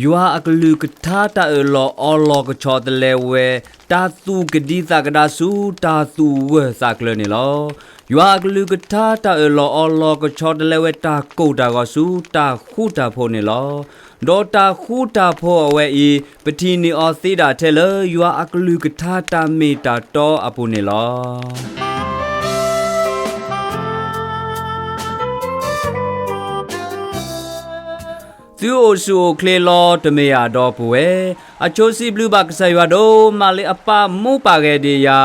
ယွၤအကလုၢ်ကထါတၢ်အၢၣ်လီၤအီလီၤကဆီတလဲဝဲ, တၢ်သူၣ်ကဒံသးကဒါဆူတၢ်သူၣ်ဂၢၢ်သးကျၢၤန့ၣ်လီၤ. ယွၤအကလုၢ်ကထါတၢ်အၢၣ်လီၤအီလီၤကဆီတလဲဝဲတၢ်ကိၢ်တၢ်ဂီၤဆူတၢ်ဃူတၢ်ဖိးန့ၣ်လီၤ. ဒီးတၢ်ဃူတၢ်ဖိးအဝဲအံၤ ပထံၣ်န့ၢ်အီၤသ့ဒၣ်ထဲလၢယွၤအကလုၢ်ကထါတၢ်မ့ၢ်တၢ်တီအပူၤန့ၣ်လီၤ. သုအိၣ်ဆူၣ်အိၣ်ချ့လီၤတမ့ၢ်ဧါ ဒီပုၢ်ဝဲၢ်. အဆိစံးဘျုးဘၣ်ကစၢ်ယွၤဒိၣ်မးလၢအပာ်မူပာ်ဂဲၤဒံးယၤ,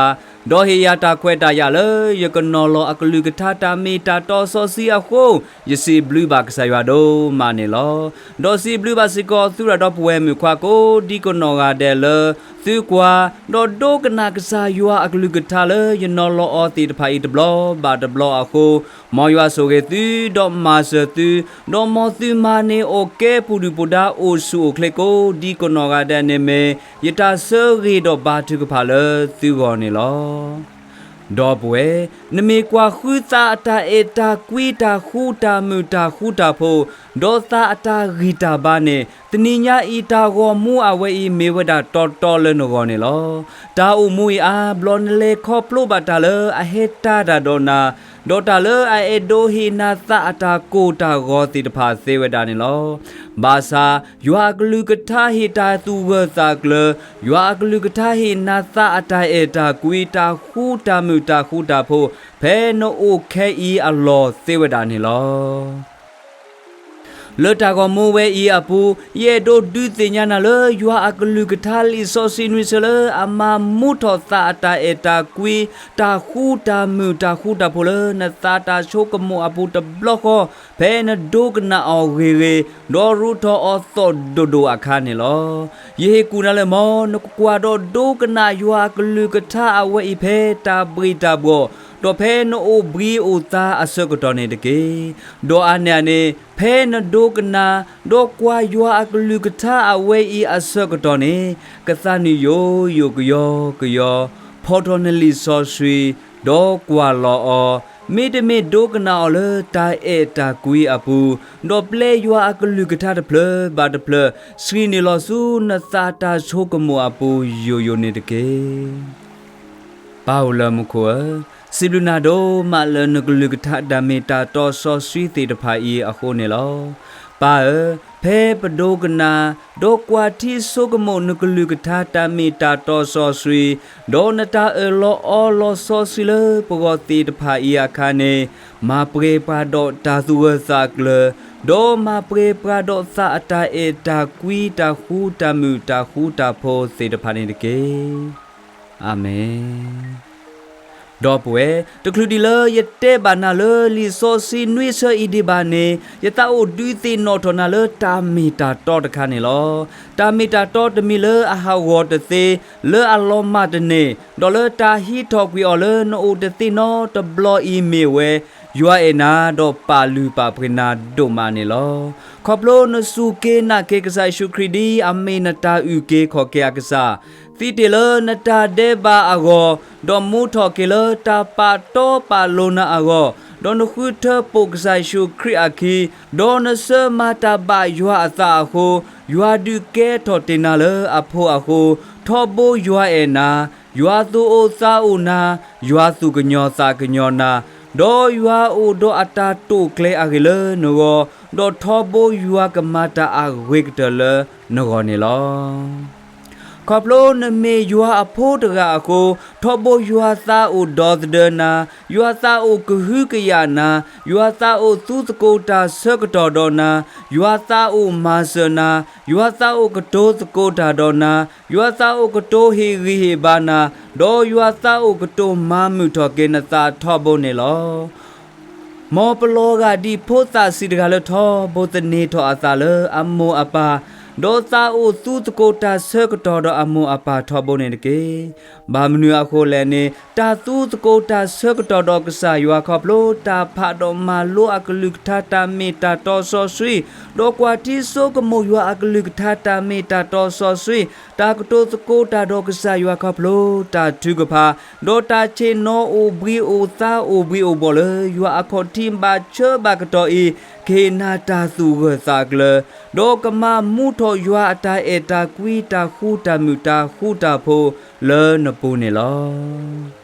ဒီးဟ့ၣ်ယၤတၢ်ခွဲးတၢ်ယာ်လၢယကနီၤလီၤအကလုၢ်ကထါတၢ်မ့ၢ်တၢ်တီစီဆှံအဃိ, ယစံးဘျုးဘၣ်ကစၢ်ယွၤဒိၣ်မးန့ၣ်လီၤ. ဒီးစံးဘျုးဘၣ်စ့ၢ်ကီးသုရၣ်ဒီပုၢ်ဝဲၢ်မုၣ်ခွါကိးဒံကနီၢ်ဂၤဒဲးလၢ သုကွၢ်, ဒီးဒိကနၣ်ကစၢ်ယွၤအကလုၢ်ကထါလၢယနီၤလီၤအီၤသ့ၣ်တဖၣ်အံၤတဘျီဘၣ်တဘျီအဃိ, မ်ယွၤဆိၣ်ဂ့ၤသု, ဒီးမၤစၢၤသု, ဒီးမ်သုမၤန့ၢ်အိၣ်ကဲပူၤဒုၣ်ပူၤဒါအိၣ်ဆူၣ်အိၣ်ချ့ကိးဒံကနီၢ်ဂၤဒဲးန့ၣ်မ့ၢ် ယတၢ်ဆၢဂ့ၤဒီးဘါထုကဖၣ်လၢသုဂီၢ်န့ၣ်လီၤ. ဒီပုၢ်ဝဲၢ်, နမ့ၢ်ကွၢ်ဃုသးအတၢ်အဲၣ်တၢ်ကွံတၢ်ဃူတၢ်မုာ်တၢ်ဃူတၢ်ဖိး, ဒီးသးအတၢ်ဂံၢ်တၢ်ဘါန့ၣ်, တနံၤညါအံၤတၢ်ဂီၤမူအဝဲအံၤမ့ၢ်ဝဲဒၣ်တီတီလၢနဂီၢ်န့ၣ်လီၤ. တၢ်အိၣ်မူအံၤအါဘျီနလဲၤခီဖျိဘၣ်တၢ်လၢအဟဲတၢ်တၢ်ဒီးနၤ, ဒီးတၢ်လၢအအဲၣ်ဒိးဟ့ၣ်နၤသးအတၢ်ကိၢ်တၢ်ဂီၤသ့ၣ်တဖၣ်သ့ဝဲဒၣ်န့ၣ်လီၤ. ဘၣ်ဆၣ်, ယွၤအကလုၢ်ကထါဟ့ၣ်တၢ်သူၣ်ဂၢၢ်သးကျၢၤ, ယွၤအကလုၢ်ကထါဟ့ၣ်နၤသးအတၢ်အဲၣ်တၢ်ကွံတၢ်ဃူတၢ်မုာ်တၢ်ဃူတၢ်ဖိး, ဖဲနအိၣ်ခဲအံၤအလီၢ်သ့ဝဲဒၣ်န့ၣ်လီၤ. လၢတၢ်ဂီၤမူဝဲအံၤအပူၤ, ယအဲၣ်ဒိးဒုးသ့ၣ်ညါနၤလၢယွၤအကလုၢ်ကထါလံာ်စီဆှံနွံဆၢလၢအမၤမူထီၣ်သးအတၢ်အဲၣ်တၢ်ကွံ, တၢ်ဃူတၢ်မုာ်တၢ်ဃူတၢ်ဖိးလၢနသးတၢ်ဆိကမိၣ်အပူၤတဘျီဃီ, ဖဲနဒိကနၣ်အီၤဂ့ၤဂ့ၤ, ဒီးရူးထီၣ်အီၤသီၣ်ဒိၣ်ဒိၣ်အခါန့ၣ်လီၤ. ယဟ့ၣ်ကူၣ်နၤလၢ မ်နကကွၢ်ဒီးဒိကနၣ်ယွၤအကလုၢ်ကထါအဝဲအံၤဖဲတၢ်ဘှံးတၢ်ဘှီၣ်, ဒီးဖဲနအိၣ်ဘှံးအိၣ်သါအဆၢကတီၢ်န့ၣ်တက့ၢ်. ဒီးအါန့ၢ်အန့ၣ်, ဖဲနဒိကနၣ်, ဒီးကွၢ်ယွၤအကလုၢ်ကထါအဝဲအံၤအဆၢကတီၢ်န့ၣ်, ကသးနံၣ်ယိယိကယီကယီ, ဖီၣ်ထီၣ်နလံာ်စီဆှံ, ဒီးကွၢ်လီၤအီၤ, မ့တမ့ၢ်ဒိကနၣ်အီၤလၢတၢ်အဲၣ်တၢ်ကွံအပူၤ, ဒီးပျဲယွၤအကလုၢ်ကထါတဖျၢၣ်ဘၣ်တဖျၢၣ်, ဆှံန့ၢ်လီၤဆူနသးတၢ်ဆိကမိၣ်အပူၤယိာ်ယိာ်န့ၣ်တက့ၢ်. ပၢ်အိၣ်လၢမူခိၣ်ဧၢ, စံးဘျုးနၤဒိၣ်မးလၢနကလုၢ်ကထါတၢ်မ့ၢ်တၢ်တီစီဆှံသ့ၣ်တဖၣ်အံၤအဃိန့ၣ်လီၤ. ပၢ်ဧၢ, ဖဲပဒိကနၣ်, ဒီးကွၢ်ထံဆိကမိၣ်နကလုၢ်ကထါတၢ်မ့ၢ်တၢ်တီစီဆှံ, ဒီးနတၢ်အၢၣ်လီၤအီလီၤစီဆှံလၢပဂီၢ်သ့ၣ်တဖၣ်အံၤအခါန့ၣ်, မၤပှဲၤပှၤဒီးတၢ်သူၣ်ဂၢၢ်သးကျၢၤ, ဒီးမၤပှဲၤပှၤဒီးသးအတၢ်အဲၣ်တၢ်ကွံတၢ်ဃူတၢ်မုာ်တၢ်ဃူတၢ်ဖိးသ့ၣ်တဖၣ်န့ၣ်တက့ၢ်. အၤမ့ၣ်. ဒီပုၢ်ဝဲၢ်, တချုးဒံးလၢယတဲဘၣ်နၤလၢလံာ်စီဆှံနွံဆၢအံၤဒံးဘၣ်န့ၣ်, ယသးအိၣ်ဒုးသ့ၣ်နီၣ်ထီၣ်နၤလၢတၢ်မ့ၢ်တၢ်တီတခါန့ၣ်လီၤ. တၢ်မ့ၢ်တၢ်တီတမံၤလၢအဟးဂီၤတသ့, လၢအလီၤမၢ်တန့ၢ်, ဒီးလၢတၢ်ဟံးထီၣ်ကွံာ်အီၤလၢနအိၣ်တသ့နီတဘျီအံၤမ့ၢ်ဝဲ, ယွၤအဲၣ်နၤဒီးပာ်လုၢ်ပာ်ပှ့ၤနၤဒိၣ်မးန့ၣ်လီၤ. ခီဖျိနစူၢ်က့ၤနာ်က့ၤကစၢ်ယ့ၣ်ၡူးခရံာ်ဒ်အမ့ၢ်နတၢ်အုၣ်က့ၤခီၣ်က့ၤအကစၢ်, သံတ့ၢ်လၢနတၢ်ဒဲးဘးအဂီၢ်, ဒီးမူထီၣ်က့ၤလၢတၢ်ပာ်တီပာ်လိၤနၤအဂီၢ်, ဒီးနဃုထၢပိာ်ကစၢ်ယ့ၣ်ၡူးခရံာ်အခံ, ဒီးနဆၢမၤတၢ်ဘၣ်ယွၤအသးအဃိ, ယွၤဒုးကဲထီၣ်တ့ၢ်နၤလၢအဖိအဃိ, ထီဘိယွၤအဲၣ်နၤ, ယွၤသူၣ်အိၣ်သးအိၣ်နၤ, ယွၤသူၣ်ကညီၤသးကညီၤနၤ, ဒီးယွၤအိၣ်ဒီးအတၢ်တိာ်ကျဲၤအဂ့ၢ်လၢနဂီၢ်, ဒီးထီဘိယွၤကမၤတၢ်အဂ့ၤကတၢၢ်လၢနဂီၢ်န့ၣ်လီၤ. ခီဖျိနမ့ၢ်ယွၤအဖိတဂၤအဃိ, ထီဘိယွၤသးအိၣ်ဒီသဒၢနၤ, ယွၤသးအိၣ်ကဟုကယာ်နၤ, ယွၤသးအိၣ်သူသကိးတၢ်ဆၢကတီၢ်ဒီးနၤ, ယွၤသးအိၣ်မၤစၢၤနၤ, ယွၤသးအိၣ်ကတိၤသကိးတၢ်ဒီးနၤ, ယွၤသးအိၣ်ကတိၤဟ့ၣ်ဂံၢ်ဟ့ၣ်ဘါနၤ, ဒီးယွၤသးအိၣ်ကတိၤမၤမုာ်ထီၣ်က့ၤနသးထီဘိန့ၣ်လီၤ. မ်ပလီၤဂာ်ဒ်ဖိသၣ်ဆံးတဂၤလၢထီဘိသန့ၤထီၣ်အသးလၢအမိၢ်အပၢ်, ဒီးသးအိၣ်သူသကိးတၢ်ဆၢကတီၢ်ဒီးအမိၢ်အပၢ်ထီဘိန့ၣ်တက့ၢ်. ဘၣ်မနုၤအဃိလဲၣ်န့ၣ်, တၢ်သူသကိးတၢ်ဆၢကတီၢ်ဒီးကစၢ်ယွၤခီဖျိတၢ်ဖးဒီးမၤလိအကလုၢ်ကထါတၢ်မ့ၢ်တၢ်တီစီဆှံ, ဒီးကွၢ်ထံဆိကမိၣ်ယွၤအကလုၢ်ကထါတၢ်မ့ၢ်တၢ်တီစီဆှံ, တၢ်ကတိၤသကိးတၢ်ဒီးကစၢ်ယွၤခီဖျိတၢ်ထုကဖၣ်, ဒီးတၢ်ဆ့ၣ်နီၤအိၣ်ဘှံးအိၣ်သါအိၣ်ဘှံးအိၣ်ဘှီၣ်လၢယွၤအခီၣ်ထံးဘၣ်ဆၢဘၣ်ကတီၢ်အံၤ, ဟ့ၣ်နၤတၢ်သူၣ်ဂၢၢ်သးကျၢၤ, ဒီးကမၤမူထီၣ်ယွၤအတၢ်အဲၣ်တၢ်ကွံ တၢ်ဃူတၢ်မုာ် တၢ်ဃူတၢ်ဖိးလၢနပူၤန့ၣ်လီၤ.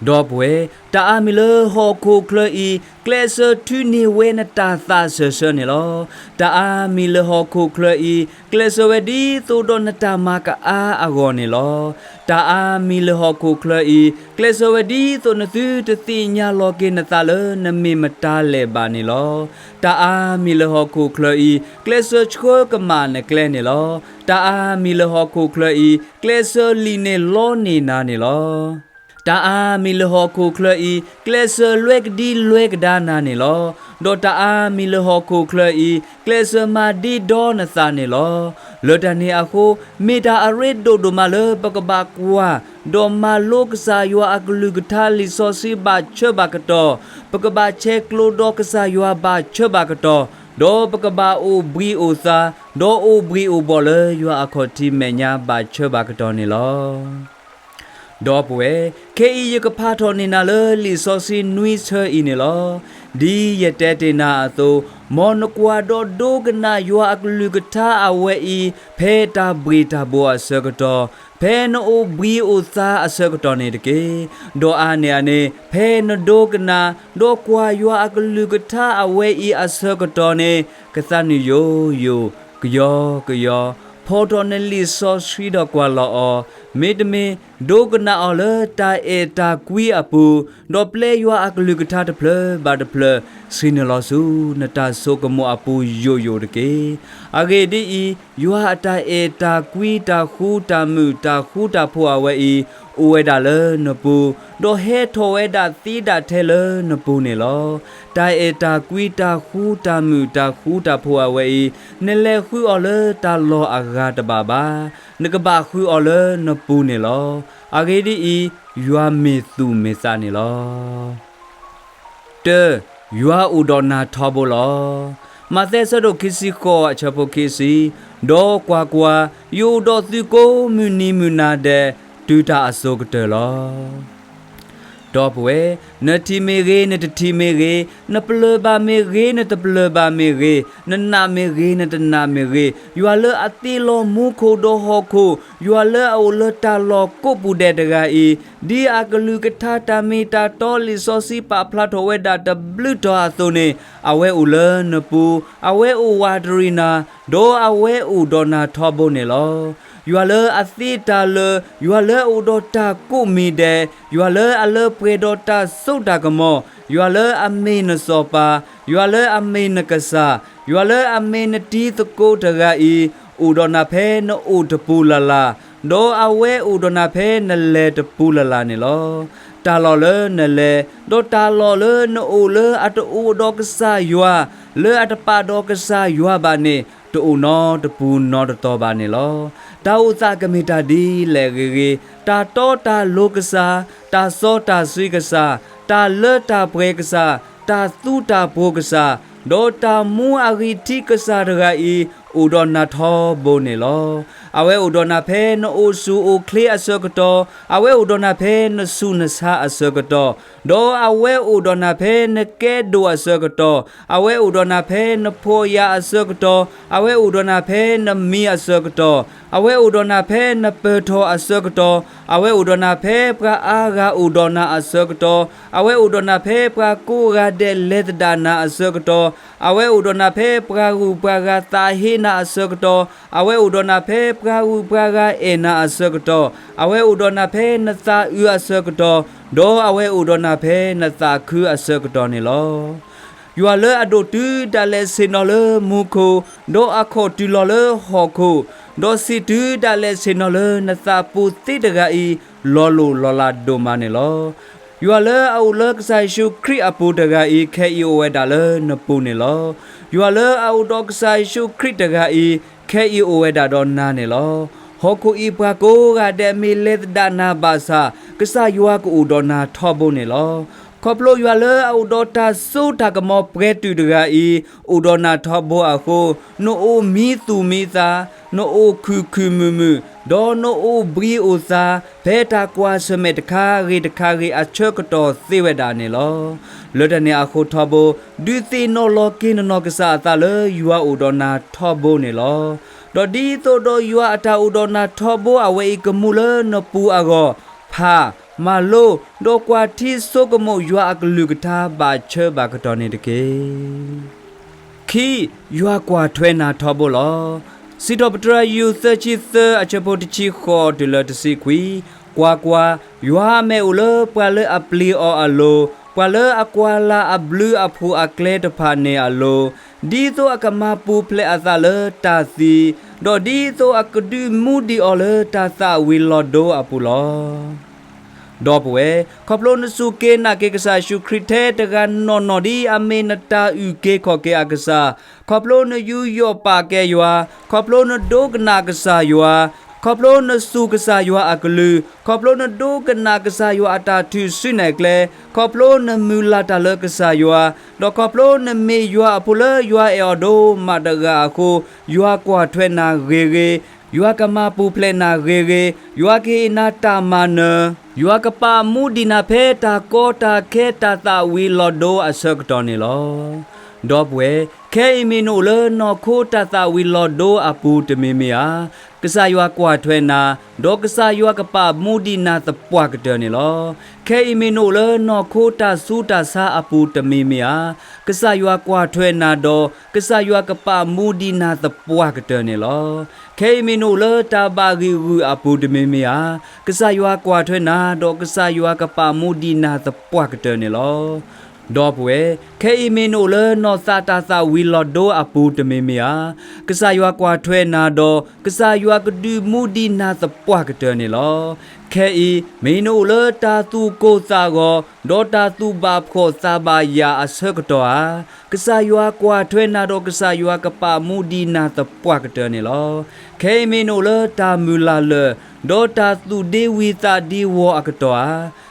ဒီပုၢ်ဝဲၢ်, တၢ်အါမံၤလၢဟီၣ်ခိၣ်ချၢအံၤ ကျဲးစၢးထုးန့ၢ်ဝဲနတၢ်သးစၢၢ်ဆၢန့ၣ်လီၤ. တၢ်အါမံၤလၢဟီၣ်ခိၣ်ချၢအံၤ ကျဲးစၢးဝဲဒ်သိးဒီးနတၢ်မၤကအါအဂီၢ်န့ၣ်လီၤ. တၢ်အါမံၤလၢဟီၣ်ခိၣ်ချၢအံၤ ကျဲးစၢးဝဲဒ်သိးနသုတသ့ၣ်ညါလီၤက့ၤနသးလၢနမ့ၢ်မတၤလဲၣ်ဘၣ်န့ၣ်လီၤ. တၢ်အါမံၤလၢဟီၣ်ခိၣ်ချၢအံၤ ကျဲးစၢးဆှၢကမၣ်နကျဲန့ၣ်လီၤ. တၢ်အါမံၤလၢဟီၣ်ခိၣ်ချၢအံၤ ကျဲးစၢးလံၣ်န့ၢ်လီန့ၢ်နၤန့ၣ်လီၤ. တၢ်အါမံၤလၢဟီၣ်ခိၣ်ချၢအံၤ ကျဲးစၢးလွဲကဒံလွဲကဒါနၤန့ၣ်လီၤ. ဒီးတၢ်အါမံၤလၢဟီၣ်ခိၣ်ချၢအံၤ ကျဲးစၢးမၤဒ့ဒီနသးန့ၣ်လီၤ. လၢတၢ်န့ၣ်အဃိ, မ့ၢ်တၢ်အရ့ဒိၣ်ဒိၣ်မးလၢပကဘၣ်ကွၢ် ဒီးမၤလိကစၢ်ယွၤအကလုၢ်ကထါလံာ်စီဆှံဘၣ်ဆၢဘၣ်ကတီၢ်, ပကဘၣ်ဆဲးကျိးဒီးကစၢ်ယွၤဘၣ်ဆၢဘၣ်ကတီၢ်, ဒီးပကဘၣ်အိၣ်ဘှံးအိၣ်သါ, ဒီးအိၣ်ဘှံးအိၣ်ဘှီၣ်လၢယွၤအခီၣ်ထံးမဲာ်ညါဘၣ်ဆၢဘၣ်ကတီၢ်န့ၣ်လီၤ. ဒီပုၢ်ဝဲၢ်, ခဲအံၤယကဖးထီၣ်န့ၢ်နၤလၢလံာ်စီဆှံနွံဆၢအံၤန့ၣ်လီၤ. ဒ်ယတဲတ့ၢ်နၤအသိး, မ်နကွၢ်ဒီးဒိကနၣ်ယွၤအကလုၢ်ကထါအဝဲအံၤ ဖဲတၢ်ဘှ့ၣ်တၢ်ဘှီၣ်အဆၢကတီၢ်, ဖဲနအိၣ်ဘှံးအိၣ်သါအဆၢကတီၢ်န့ၣ်တက့ၢ်. ဒီးအါန့ၢ်အန့ၣ် ဖဲနဒိကနၣ် ဒီးကွၢ်ယွၤအကလုၢ်ကထါအဝဲအံၤအဆၢကတီၢ်န့ၣ် ကသးနံၣ်ယိာ်ယိာ်, ကယီကယီ, ဖီၣ်ထီၣ်နလံာ်စီဆှံဒီးကွၢ်လီၤအီၤ, မ့တမ့ၢ် ဒိကနၣ်အီၤလၢတၢ်အဲၣ်တၢ်ကွံအပူၤ, ဒီးပျဲယွၤအကလုၢ်ကထါတဖျၢၣ်ဘၣ်တဖျၢၣ် ဆှံနုာ်လီၤဆူနတၢ်ဆိကမိၣ်အပူၤယိာ်ယိာ်တက့ၢ်. အဂ့ၢ်ဒ်အံၤ, ယွၤအတၢ်အဲၣ်တၢ်ကွံ တၢ်ဃူတၢ်မုာ် တၢ်ဃူတၢ်ဖိးအဝဲအံၤ အိၣ်ဝဲဒၣ်လၢနပူၤ, ဒီးဟဲထီၣ်ဝဲဒၣ်သ့ဒၣ်ထဲလၢနပူၤန့ၣ်လီၤ. တၢ်အဲၣ်တၢ်ကွံ တၢ်ဃူတၢ်မုာ် တၢ်ဃူတၢ်ဖိးအဝဲအံၤ နလဲၤဃုအီၤလၢတၢ်လီၢ်အဂၤတဘၣ်ဘၣ်. နကဘၣ်ဃုအီၤလၢနပူၤန့ၣ်လီၤ. အဂ့ၢ်ဒ်အံၤ, ယွၤမ့ၢ်သူၣ်မ့ၢ်သးန့ၣ်လီၤ. တၢ, ယွၤအိၣ်ဒီးနၤထီဘိလီၤ. မးသဲအဆၢဒိၣ်ခံဆံဃိးအဆၢဖိခံဆံ, ဒီးကွၢ်ကွၢ်, ယအိၣ်ဒီးသုကိးမုၢ်နံၤမုၢ်နၤဒဲး တုၤတၢ်အစိၤကတၢၢ်လီၤ. ဒီပုၢ်ဝဲၢ်, နထံၣ်မ့ၢ်ဂ့ၤ နတထံၣ်မ့ၢ်ဂ့ၤ, နပျၢၢ်ဘၣ်မ့ၢ်ဂ့ၤ နတပျၢၢ်ဘၣ်မ့ၢ်ဂ့ၤ, နနာ်မ့ၢ်ဂ့ၤ နတနာ်မ့ၢ်ဂ့ၤ, ယွၤလၢအသ့လီၤမူခိၣ်ဒီးဟီၣ်ခိၣ်, ယွၤလၢအအိၣ်လၢတၢ်လီၢ်ကိးပူၤဒဲးတဂၤအံၤ, ဒ်အကလုၢ်ကထါတၢ်မ့ၢ်တၢ်တီလံာ်စီဆှံပာ်ဖျါထီၣ်ဝဲဒၣ်တဘျုးတီၤအသိးန့ၣ်, အဝဲအိၣ်လၢနပူၤ, အဝဲအိၣ်ဝးတရံးနၤ, ဒီးအဝဲအိၣ်ဒီးနၤထီဘိန့ၣ်လီၤ. ယွၤလၢအသ့တၢ်လၢာ်, ယွၤလၢအအိၣ်ဒီးတၢ်ကိးမံၤဒဲး, ယွၤလၢအလၢပှဲၤဒီးတၢ်စိတၢ်ကမီၤ, ယွၤလၢအမ့ၢ်နစီၤပၤ, ယွၤလၢအမ့ၢ်နကစၢ်, ယွၤလၢအမ့ၢ်နတံၤသကိးတဂၤအံၤ, အိၣ်ဒီးနၤဖဲနအိၣ်တပူၤလၢ်လၢ်, ဒီးအဝဲအိၣ်ဒီးနၤဖဲနလဲၤတပူၤလၢ်လၢ်န့ၣ်လီၤ. တၢ်လီၢ်လၢနလဲၤ, ဒီးတၢ်လီၢ်လၢနအိၣ်လၢအတအိၣ်ဒီးကစၢ်ယွၤ, လၢအတပာ်ဒီးကစၢ်ယွၤဘၣ်န့ၣ်, တအိၣ်နီတပူၤနီတတီၤဘၣ်န့ၣ်လီၤ. တၢ်အိၣ်သးကမ့ၢ်တၢ်ဒ်လဲၣ်ဂ့ၤဂ့ၤ, တၢ်တီတၢ်လိၤကစၢ်, တၢ်စီတၢ်ဆှံကစၢ်, တၢ်လၢတၢ်ပှဲၤကစၢ်, တၢ်သူတၢ်ပှိၤကစၢ်, ဒီးတၢ်မူအဂံၢ်ထံးကစၢ်တဂၤအံၤ, အိၣ်ဒီးနၤထီဘိန့ၣ်လီၤ. အဝဲအိၣ်ဒီးနၤဖဲနအိၣ်ဆူၣ်အိၣ်ချ့အဆၢကတီၢ်, အဝဲအိၣ်ဒီးနၤဖဲနဆူးနဆါအဆၢကတီၢ်, ဒီးအဝဲအိၣ်ဒီးနၤဖဲနကဲဒိၣ်အဆၢကတီၢ်, အဝဲအိၣ်ဒီးနၤဖဲနဖှီၣ်ယာ်အဆၢကတီၢ်, အဝဲအိၣ်ဒီးနၤဖဲနမံၤအဆၢကတီၢ်, အဝဲအိၣ်ဒီးနၤဖဲနပၢၢ်ထီၣ်အဆၢကတီၢ်, အဝဲအိၣ်ဒီးနၤဖဲပှၤအါဂၤအိၣ်ဒီးနၤအဆၢကတီၢ်, အဝဲအိၣ်ဒီးနၤဖဲပှၤကိးဂၤဒဲးလဲၤသဒၣ်နၤအဆၢကတီၢ်, အဝဲအိၣ်ဒီးနၤဖဲပှၤဂုၤပှၤဂၤသးဟ့နၤအဆၢကတီၢ်, အဝဲအိၣ်ဒီးနၤဖဲပှၤဂုၤပှၤဂၤအဲၣ်နၤအဆၢကတီၢ်, အဝဲအိၣ်ဒီးနၤဖဲနသးအုးအဆၢကတီၢ်, ဒီးအဝဲအိၣ်ဒီးနၤဖဲနသးခုအဆၢကတီၢ်န့ၣ်လီၤ. ယွၤလၢအဒိၣ်တုၤဒၣ်လဲာ်ဆ့ၣ်နီၤလၢမူခိၣ်, ဒီးအခီၣ်တုၤလီၤလၢဟီၣ်ခိၣ်, ဒီးစံးတုၤဒၣ်လဲာ်ဆ့ၣ်နီၤလၢနသးပူၤသ့တဂၤအံၤ, လီၤလိၢ်လီၤလးဒိၣ်မးန့ၣ်လီၤ. ယွၤလၢအအိၣ်လၢကစၢ်ယ့ၣ်ၡူးခရံာ်အပူၤတဂၤအံၤ, ခဲအံၤအိၣ်ဝဲဒၣ်လၢနပူၤန့ၣ်လီၤ. ယွၤလၢအအိၣ်ဒီးကစၢ်ယ့ၣ်ၡူးခရံာ်တဂၤအံၤ, ခဲအံၤအိၣ်ဝဲဒၣ်ဒီးနၤန့ၣ်လီၤ. ဟီၣ်ခိၣ်အံၤပှၤကိးဂၤဒဲးမ့ၢ်လဲၤသဒၣ်နၤဘၣ်ဆၣ်, ကစၢ်ယွၤကအိၣ်ဒီးနၤထီဘိန့ၣ်လီၤ. ခီဖျိယွၤလၢအအိၣ်ဒီးတၢ်စိတၢ်ကမီၤပှဲၤတုာ်တဂၤအံၤ အိၣ်ဒီးနၤထီဘိအဃိ, နအိၣ်မံသူၣ်မံသး, နအိၣ်ခုၣ်ခုၣ်မုာ်မုာ်, ဒီးနအိၣ်ဘှံးအိၣ်သါ ဖဲတၢ်ကွၢ်ဆၢၣ်မဲာ်တခါဂ့ၤတခါဂ့ၤအဆၢကတီၢ်သ့ဝဲဒၣ်န့ၣ်လီၤ. လၢတၢ်န့ၣ်အဃိထီဘိ, ဒုးသ့ၣ်နီၣ်လီၤက့ၤနနီၢ်ကစၢ်အသးလၢယွၤအိၣ်ဒီးနၤထီဘိန့ၣ်လီၤ. ဒီးဒ်သိးဒီးယွၤအတၢ်အိၣ်ဒီးနၤထီဘိအဝဲအံၤကမူလၢနပူၤအဂီၢ်, ဖး, မၤလိ, ဒီးကွၢ်ထံဆိကမိၣ်ယွၤအကလုၢ်ကထါဘၣ်ဆၢဘၣ်ကတီၢ်န့ၣ်တက့ၢ်. ခံ, ယွၤကွၢ်ထွဲနၤထီဘိလီၤ. စံးထီၣ်ပတြၢၤယိၤသၢဆံသၢ အဆၢဖိတဆံဃိးတုၤလၢတဆံခွံ, ကွၢ်ကွၢ်, ယွၤအမဲာ်အိၣ်လၢပှၤလၢအပျံၤအီၤအလိၤ, ပှၤလၢအကွၢ်လၢ်အဘျုးအဖှိၣ်အကျဲတဖၣ်န့ၣ်အလိၤ, ဒ်သိးအကမၤပူၤဖျဲးအသးလၢတၢ်သံ, ဒီးဒ်သိးအကဒုးမူဒံးအီၤလၢတၢ်သၣ်ဝံၤလီၤဒိအပူၤလီၤ. ဒီပုၢ်ဝဲၢ်, ခီဖျိနစူၢ်က့ၤနာ်က့ၤကစၢ်ယ့ၣ်ၡူးခရံာ်ထဲတဂၤနီၢ်နီၢ်ဒ်အမ့ၢ်နတၢ်အုၣ်က့ၤခီၣ်က့ၤအကစၢ်, ခီဖျိနယူးယီၣ်ပာ်ကဲယွၤ, ခီဖျိနဒိကနၣ်ကစၢ်ယွၤ, ခီဖျိနစူၢ်ကစၢ်ယွၤအကလုၢ်, ခီဖျိနဒိကနၣ်ကစၢ်ယွၤအတၢ်ထုးစုနဲၣ်ကျဲ, ခီဖျိနမုၢ်လၢ်တၢ်လၢကစၢ်ယွၤ, ဒီးခီဖျိနမ့ၢ်ယွၤအဖိလၢယွၤအဲၣ်အီၤဒိၣ်မးတဂၤအဃိ, ယွၤကွၢ်ထွဲနၤဂ့ၤဂ့ၤ, ယွၤကမၤပူၤဖျဲးနၤဂ့ၤဂ့ၤ, ယွၤကဟ့ၣ်နၤတၢ်မၤနၢၤ, ယွၤကပာ်မူဒံးနၤဖဲတၢ်ကီတၢ်ခဲတၢ်သၣ်ဝံၤလီၤဒိအဆၢကတီၢ်န့ၣ်လီၤ. ဒီပုၢ်ဝဲၢ်, ခဲအံၤမ့ၢ်နအိၣ်လၢနီၢ်ခိတၢ်သၣ်ဝံၤလီၤဒိအပူၤတမံၤမ့ၢ်ဧါ, ကစၢ်ယွၤကွၢ်ထွဲနၤ, ဒီးကစၢ်ယွၤကပာ်မူဒံးနၤသပှၢ်ကတၢၢ်န့ၣ်လီၤ. ခဲအံၤမ့ၢ်နအိၣ်လၢနီၢ်ခိတၢ်ဆူးတၢ်ဆါအပူၤတမံၤမ့ၢ်ဧါ, ကစၢ်ယွၤကွၢ်ထွဲနၤဒီး ကစၢ်ယွၤကပာ်မူဒံးနၤသပှၢ်ကတၢၢ်န့ၣ်လီၤ. ခဲအံၤမ့ၢ်နအိၣ်လၢတၢ်ဘၣ်ဂံာ်ဂူာ်အပူၤတမံၤမ့ၢ်ဧါ, ကစၢ်ယွၤကွၢ်ထွဲနၤ ဒီးကစၢ်ယွၤကပာ်မူဒံးနၤသပှၢ်ကတၢၢ်န့ၣ်လီၤ. ဒီပုၢ်ဝဲၢ်, ခဲအံၤမ့ၢ်နအိၣ်လၢနီၢ်သးတၢ်သၣ်ဝံၤလီၤဒိအပူၤတမံၤမ့ၢ်ဧါ, ကစၢ်ယွၤကွၢ်ထွဲနၤဒီး ကစၢ်ယွၤကဒုးမူဒံးနၤသပှၢ်ကတၢၢ်န့ၣ်လီၤ. ခဲအံၤမ့ၢ်နအိၣ်လၢတၢ်သူၣ်ကိၢ်သးဂီၤ ဒီးတၢ်သူၣ်ဘၣ်ဖှီၣ်သးဘၣ်ယာ်အဆၢကတီၢ်ဧါ, ကစၢ်ယွၤကွၢ်ထွဲနၤဒီးကစၢ်ယွၤကပာ်မူဒံးနၤသပှၢ်ကတၢၢ်န့ၣ်လီၤ. ခဲအံၤမ့ၢ်နအိၣ်လၢတၢ်မုၢ်လၢ်လၢာ် ဒီးတၢ်သူၣ်ဒ့ဝံသးဒ့ဝီၤအကတီၢ်ဧါ,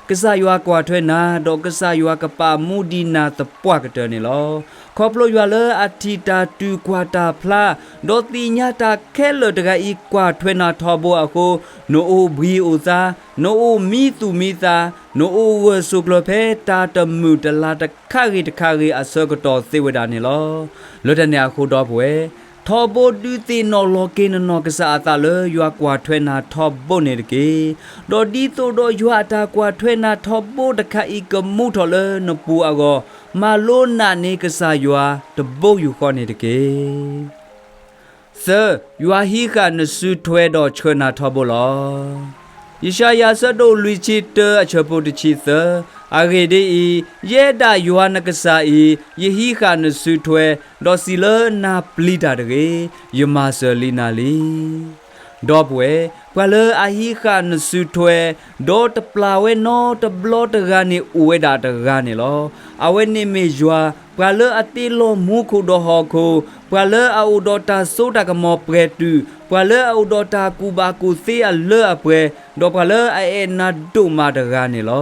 ကစၢ်ယွၤကွၢ်ထွဲနၤ ဒီးကစၢ်ယွၤကပာ်မူဒံးနၤသပှၢ်ကတၢၢ်န့ၣ်လီၤ. ခီဖျိယွၤလၢအထံၣ်တၢ်တူၢ်ကွၢ်တၢ်ဖျါ ဒီးသ့ၣ်ညါတၢ်ခဲလၢာ်တဂၤအံၤကွၢ်ထွဲနၤထီဘိအဃိ, နအိၣ်ဘှံးအိၣ်သါ, နအိၣ်မံသူၣ်မံသး, နအိၣ်ဂၢၢ်ဆိးကျၢၤဖဲတၢ်တမုာ်တလၤတခါဂ့ၤတခါဂ့ၤအဆၢကတီၢ်သ့ဝဲဒၣ်န့ၣ်လီၤ. လၢတၢ်န့ၣ်အဃိဒီပုၢ်ဝဲၢ်, ထီဘိဒုးသ့ၣ်နီၣ်လီၤက့ၤနနီၢ်ကစၢ်အသးလၢယွၤကွၢ်ထွဲနၤထီဘိန့ၣ်တက့ၢ်. ဒီးဒ်သိးဒီးယွၤအတၢ်ကွၢ်ထွဲနၤထီဘိတခါအံၤကမူထီၣ်လၢနပူၤအဂီၢ်, မၤလိနာ်န့ၢ်ကစၢ်ယွၤတဘိယူၢ်ဃီန့ၣ်တက့ၢ်. သၢ, ယွၤဟံးဃာ်နစုထွဲဒီးဆှၢနၤထီဘိလီၤ. ယၡါယၤအဆၢဒိၣ်လွံၢ်ဆံတၢ အဆၢဖိတဆံသၢ, အဂ့ၢ်ဒ်အံၤ, ယဲဒၣ်ယွၤနကစၢ်အံၤ, ယဟံးဃာ်နစုထွဲ, ဒီးစံးလၢနၤပျံၤတၢ်တဂ့ၤ, ယမၤစၢၤလံနၤလံ. ဒီပုၢ်ဝဲၢ်, ပှၤလၢအဟံးဃာ်နစုထွဲ, ဒီးတပျၢ်ဝဲနီတဘျီတဂၤန့ၣ် အိၣ်ဝဲဒၣ်တဂၤန့ၣ်လီၤ. အဝဲန့ၣ်မ့ၢ်ယွၤ, ပှၤလၢအတ့လီၤမူခိၣ်ဒီးဟီၣ်ခိၣ်, ပှၤလၢအအိၣ်ဒီးတၢ်စိတၢ်ကမီၤပှဲၤတုာ်, ပှၤလၢအအိၣ်ဒီးတၢ်ကူၣ်ဘၣ်ကူၣ်သ့အလၢအပှဲၤ, ဒီးပှၤလၢအအဲၣ်နၤဒိၣ်မးတဂၤန့ၣ်လီၤ.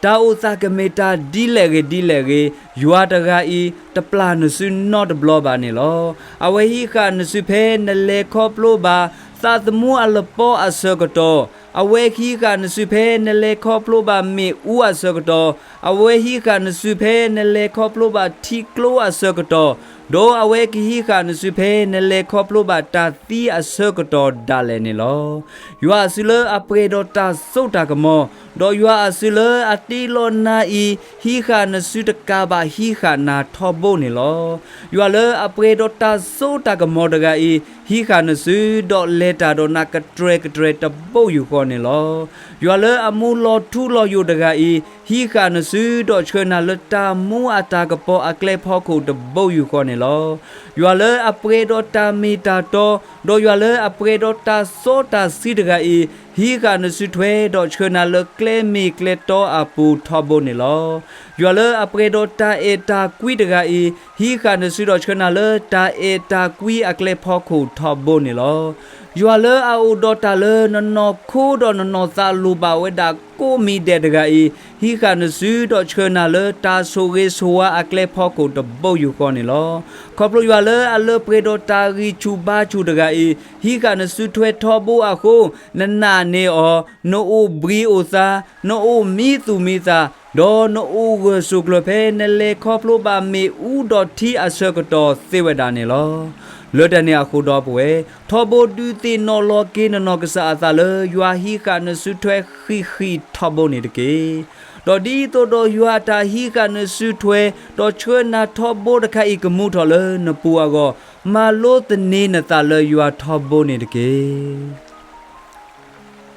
တၢ်အိၣ်သးကမ့ၢ်တၢ်ဒ်လဲၣ်ဂ့ၤဒ်လဲၣ်ဂ့ၤ, ယွၤတဂၤအံၤ တပျၢ်နစုနီတဘျီဘၣ်န့ၣ်လီၤ. အဝဲဟံးဃာ်နစုဖဲနလဲၤခီဖျိဘၣ် သးသမူအလပီအဆၢကတီၢ်, အဝဲဟံးဃာ်နစုဖဲနလဲၤခီဖျိဘၣ်မ့ၣ်အူအဆၢကတီၢ်, အဝဲဟံးဃာ်နစုဖဲနလဲၤခီဖျိဘၣ်ထံကျိအဆၢကတီၢ်, ဒီးအဝဲကဟံးဃာ်နစုဖဲနလဲၤခီဖျိဘၣ်တၢ်သံအဆၢကတီၢ်ဒၣ်လဲာ်န့ၣ်လီၤ. ယွၤအစုလၢအပှဲၤဒီးတၢ်စိတၢ်ကမီၤ, ဒီးယွၤအစုလၢအတ့လီၤနၤအံၤ, ဟံးဃာ်နစုတကးဘၣ်ဟံးဃာ်နၤထီဘိန့ၣ်လီၤ. ယွၤလၢအပှဲၤဒီးတၢ်စိတၢ်ကမီၤတဂၤအံၤ, ဟံးဃာ်နစုဒီးလဲၤတၢ်ဒီးနၤကတြဲၤကတြဲၤတဘိယူၢ်ဃီန့ၣ်လီၤ. ယွၤလၢအမူလီၤထူလီၤယိာ်တဂၤအံၤ, ဟံးဃာ်နစု, ဒီးဆှၢနၤလၢတၢ်မူအတၢ်ကပီၤအကျဲဖီခိၣ်တဘိယူၢ်ဃီန့ၣ်လီၤ. ယွၤလၢအပှဲၤဒီးတၢ်မ့ၢ်တၢ်တီ, ဒီးယွၤလၢအပှဲၤဒီးတၢ်စီတၢ်ဆှံတဂၤအံၤ, ဟံးဃာ်နစုထွဲဒီးဆှၢနၤလၢကျဲမ့ၢ်ကျဲတီအပူၤထီဘိန့ၣ်လီၤ. ယွၤလၢအပှဲၤဒီးတၢ်အဲၣ်တၢ်ကွံတဂၤအံၤ ဟံးဃာ်နစုဒီးဆှၢနၤလၢတၢ်အဲၣ်တၢ်ကွံအကျဲဖီခိၣ်ထီဘိန့ၣ်လီၤ. ယွၤလၢအအိၣ်ဒီးတၢ်လၢနနီၢ်ခိဒီးနနီၢ်သးလိၣ်ဘၣ်ဝဲဒၣ်ကိးမံၤဒဲးတဂၤအံၤ ဟံးဃာ်နစုဒီးဆှၢနၤလၢတၢ်ဆိၣ်ဂ့ၤဆိၣ်ဝါအကျဲဖီခိၣ်တဘိယူၢ်ဃီန့ၣ်လီၤ. ခီဖျိယွၤလၢအလၢပှဲၤဒီးတၢ်ဂံၢ်ဆူၣ်ဘါဆူၣ်တဂၤအံၤ ဟံးဃာ်နစုထွဲထီဘိအဃိ နနာ်န့ၢ်အီၤ, နအိၣ်ဘှံးအိၣ်သါ, နအိၣ်မံသူၣ်မံသး, ဒီးနအိၣ်ဂၢၢ်ဆိးကျၢၤဖဲ နလဲၤခီဖျိဘၣ်မ့ၣ်အူဒီးထံအဆၢကတီၢ်သ့ဝဲဒၣ်န့ၣ်လီၤ. လၢတၢ်န့ၣ်အဃိဒီပုၢ်ဝဲၢ်, ထီဘိဒုးသ့ၣ်နီၣ်လီၤက့ၤနနီၢ်ကစၢ်အသးလၢ ယွၤဟံးဃာ်နစုထွဲဃံးဃံးထီဘိန့ၣ်တက့ၢ်. ဒီးဒ်သိးဒီးယွၤအတၢ်ဟံးဃာ်နစုထွဲ ဒီးဆှၢနၤထီဘိတခါအံၤကမူထီၣ်လၢနပူၤအဂီၢ်, မၤလိသန့ၤနသးလၢယွၤထီဘိန့ၣ်တက့ၢ်.